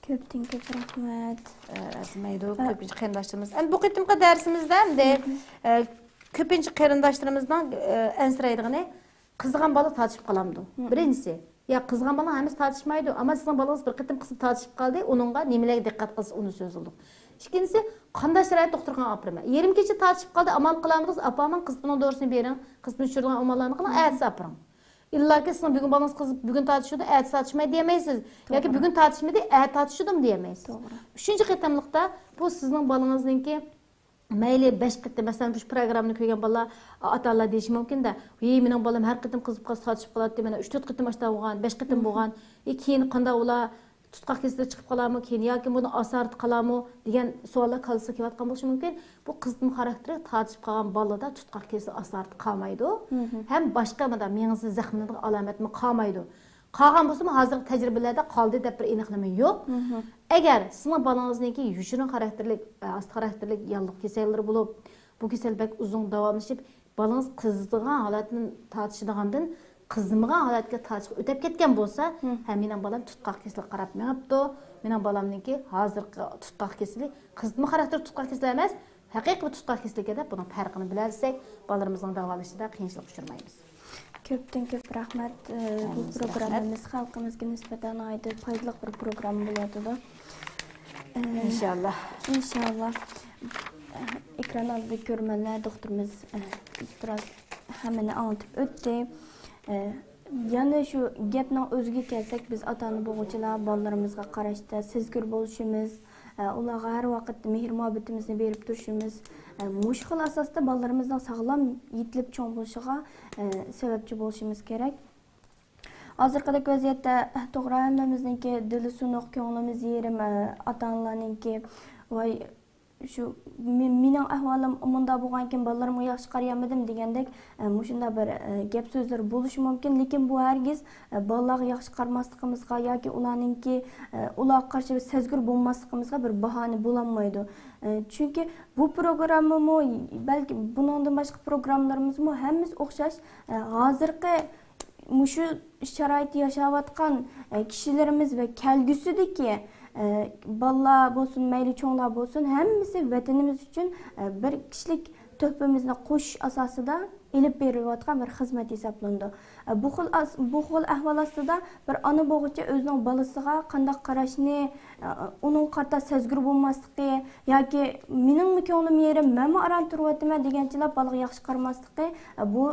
كۆپتىن كۆپ رەھمەت. ئە، ئەرزىمەيدۇ، ئە، كۆپىنچە قېرىنداشلىرىمىز. ئەمدى بۇ قېتىمقى دەرسىمىزدە ئەمدى، ئە، كۆپىنچە قېرىنداشلىرىمىزنىڭ، ئە، ئەنسىرەيدىغىنى، قىزىغان بالا تارتىشىپ قالامدۇ؟ بىرىنچىسى، يا قىزغان بالىنىڭ ھەممىسى تارتىشمايدۇ، ئەمما سىزنىڭ بالىڭىز بىر قېتىم قىزىپ تارتىشىپ قالدى، ئۇنىڭغا نېمىلەرگە دىققەت قىلسا ئۇنى سۆزلىدۇق. ئىككىنچىسى، قانداق شارائىتتا دوختۇرخانىغا ئاپىرىمەن؟ يېرىم كېچە تارتىشىپ قالدى، ئامال قىلالمىدىڭىز، ئاپارماڭ، قىزىتمىنىڭ دورىسىنى بېرىڭ، قىزىتما چۈشۈرىدىغان ئاماللارنى قىلىڭ، ئەتىسى ئاپىرىڭ. ئىللاكى سىزنىڭ بۈگۈن بالىڭىز قىزىپ، بۈگۈن تارتىشىدۇ، ئەتە تارتىشمايدۇ دېيەلمەيسىز. ياكى توغرا. بۈگۈن تارتىشمىدى، ئەتە تارتىشىدۇمۇ دېيەلمەيسىز. توغرا. ئۈچىنچى قېتىملىقتا بۇ سىزنىڭ بالىڭىزنىڭكى مەيلى بەش قېتىم، مەسىلەن، مۇشۇ پروگراممىنى كۆرگەن بالىلار، ئاتا-ئانىلار دېيىشى مۇمكىن-دە، ھېي، مېنىڭ بالام ھەر قېتىم قىزىپ قالسا تارتىشىپ قالاتتى، مانا ئۈچ تۆت قېتىم ئاشۇنداق بولغان، بەش قېتىم بولغان، ئى، كېيىن قانداق ئۇلار تۇتقاق كېسىلى چىقىپ قالارمۇ كېيىن ياكى بۇنى ئاسارىتى قالارمۇ دېگەن سوئاللار كاللىسىغا كېلىۋاتقان بولۇشى مۇمكىن. بۇ قىزىتما خاراكتېرلىك تارتىشىپ قالغان بالىدا تۇتقاق كېسىلى ئاسارىتى قالمايدۇ. ھەم باشقا مۇنداق مېڭىسىنى زەخىملىنىدىغان ئالامەتمۇ قالمايدۇ. قالغان بولسىمۇ ھازىرقى تەجرىبىلەردە قالدى دەپ بىر ئېنىقلىما يوق. ئەگەر سىزنىڭ بالىڭىزنىڭكى يوشۇرۇن خاراكتېرلىك، ئاستا خاراكتېرلىك ياللۇغ كېسەللىرى بولۇپ، بۇ كېسەل بەك ئۇزۇن داۋاملىشىپ، بالىڭىز قىزىدىغان ھالەتتىن تارتىشىدىغاندىن قىزىمىغان ھالەتكە تارتىشقا ئۆتۈپ كەتكەن بولسا، ھە، مېنىڭ بالام تۇتقاق كېسىلىگە قاراپ مېڭىپتۇ، مېنىڭ بالامنىڭكى ھازىرقى تۇتقاق كېسىلى قىزىتما خاراكتېرلىك تۇتقاق كېسىلى ئەمەس، ھەقىقىي بىر تۇتقاق كېسىلى ئىكەن دەپ بۇنىڭ پەرقىنى بىلەلىسەك، بالىلىرىمىزنىڭ داۋالىشىدا قىيىنچىلىققا ئۇچرىمايمىز. كۆپتىن كۆپ رەھمەت. ئە، بۇ پروگراممىمىز خەلقىمىزگە نىسبەتەن ناھايىتى پايدىلىق بىر پروگرامما بولۇۋاتىدۇ. ئە، ئىنشاللا. ئىنشاللا. ئېكران ئالدىدىكى كۆرۈرمەنلەر، دوختۇرىمىز، ئە، بىراز ھەممىنى ئاڭلىتىپ ئۆتتى. ئە، يەنە شۇ گەپنىڭ ئۆزىگە كەلسەك، بىز ئاتا-ئانا بولغۇچىلار بالىلىرىمىزغا قاراشتا سەزگۈر بولۇشىمىز، ئە، ئۇلارغا ھەر ۋاقىت مېھىر-مۇھەببىتىمىزنى بېرىپ تۇرۇشىمىز، ئە، مۇشۇ خىل ئاساستا بالىلىرىمىزنىڭ ساغلام يېتىلىپ چوڭ بولۇشىغا، ئە، سەۋەبچى بولۇشىمىز كېرەك. ھازىرقىدەك ۋەزىيەتتە، توغرا، ھەممىمىزنىڭكى دىلى سۇنۇق، كۆڭلىمىز يېرىم، ئە، ئاتا-ئانىلارنىڭكى، ۋاي، شۇ مې-، مېنىڭ ئەھۋالىم مۇنداق بولغانكىن، بالىلىرىمغا ياخشى قارىيالمىدىم دېگەندەك، ئە، مۇشۇنداق بىر، ئە، گەپ سۆزلىرى بولۇشى مۇمكىن، لېكىن بۇ ھەرگىز، ئە، بالىلارغا ياخشى قارىماسلىقىمىزغا ياكى ئۇلارنىڭكى، ئە، ئۇلارغا قارشى بىر سەزگۈر بولماسلىقىمىزغا بىر باھانە بولالمايدۇ. ئە، چۈنكى بۇ پروگراممىمۇ، بەلكى بۇنىڭدىن باشقا پروگراممىلىرىمىزمۇ ھەممىسى ئوخشاش، ئە، ھازىرقى مۇشۇ شارائىتتا ياشاۋاتقان، ئە، كىشىلىرىمىز ۋە كەلگۈسىدىكى، ئە، بالىلار بولسۇن، مەيلى چوڭلار بولسۇن، ھەممىسى ۋەتىنىمىز ئۈچۈن، ئە، بىر كىشىلىك تۆھپىمىزنى قوشۇش ئاساسىدا ئېلىپ بېرىلىۋاتقان بىر خىزمەت ھېسابلىنىدۇ. ئە، بۇ خىل ئاس-، بۇ خىل ئەھۋال ئاستىدا بىر ئانا بولغۇچە ئۆزىنىڭ بالىسىغا قانداق قاراشنى، ئە، ئۇنىڭغا قارىتا سەزگۈر بولماسلىقى ياكى مېنىڭمۇ كۆڭلۈم يېرىم، مەنمۇ ئاران تۇرۇۋاتىمەن دېگەنچىلا بالىغا ياخشى قارىماسلىقى، ئە، بۇ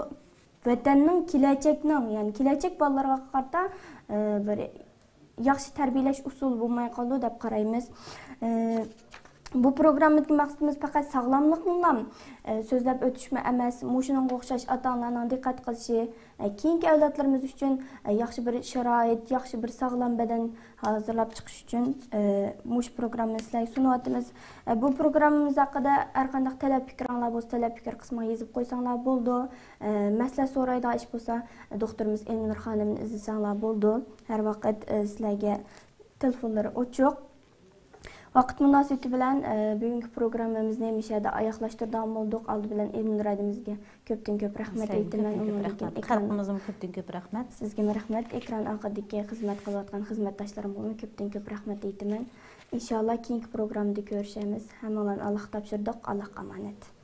ۋەتەننىڭ، كېلەچەكنىڭ، يەنى كېلەچەك بالىلارغا قارىتا، ئە، بىر ياخشى تەربىيەلەش ئۇسۇلى بولماي قالىدۇ دەپ قارايمىز. ئە، بۇ پروگراممىدىكى مەقسىتىمىز پەقەت ساغلاملىقنىلا، ئە، سۆزلەپ ئۆتۈشمۇ ئەمەس، مۇشۇنىڭغا ئوخشاش ئاتا-ئانىلارنىڭ دىققەت قىلىشى، ئە، كېيىنكى ئەۋلادلىرىمىز ئۈچۈن، ئە، ياخشى بىر شارائىت، ياخشى بىر ساغلام بەدەن ھازىرلاپ چىقىش ئۈچۈن، ئە، مۇشۇ پروگراممىنى سىلەرگە سۇنۇۋاتىمىز. ئە، بۇ پروگراممىمىز ھەققىدە ھەر قانداق تەلەپ پىكرىڭلار بولسا، تەلەپ پىكىر قىسمىغا يېزىپ قويساڭلار بولىدۇ. ئە، مەسلىھەت سورايدىغان ئىش بولسا، دوختۇرىمىز ئېلمىنۇر خانىمنى ئىزدىسەڭلار بولىدۇ. ھەر ۋاقىت، ئە، سىلەرگە تېلېفونلىرى ئوچۇق. ۋاقىت مۇناسىۋىتى بىلەن، ئە، بۈگۈنكى پروگراممىمىزنى مۇشۇ يەردە ئاياغلاشتۇرىدىغان بولدۇق. ئالدى بىلەن ئېلمىنۇر ھەدىمىزگە كۆپتىن كۆپ رەھمەت سىزگە ئېيتىمەن. كۆپتىن كۆپ ئۇنىڭدىن كېيىن رەھمەت. ئېكران خەلقىمىزغىمۇ كۆپتىن كۆپ رەھمەت. سىزگىمۇ رەھمەت. ئېكران ئارقىدىكى خىزمەت قىلىۋاتقان خىزمەتداشلىرىمغىمۇ كۆپتىن كۆپ رەھمەت ئېيتىمەن. ئىنشاللا كېيىنكى پروگراممىدا كۆرۈشەرمىز. ھەممىڭلارنى ئاللاھقا تاپشۇردۇق. ئاللاھقا ئامانەت.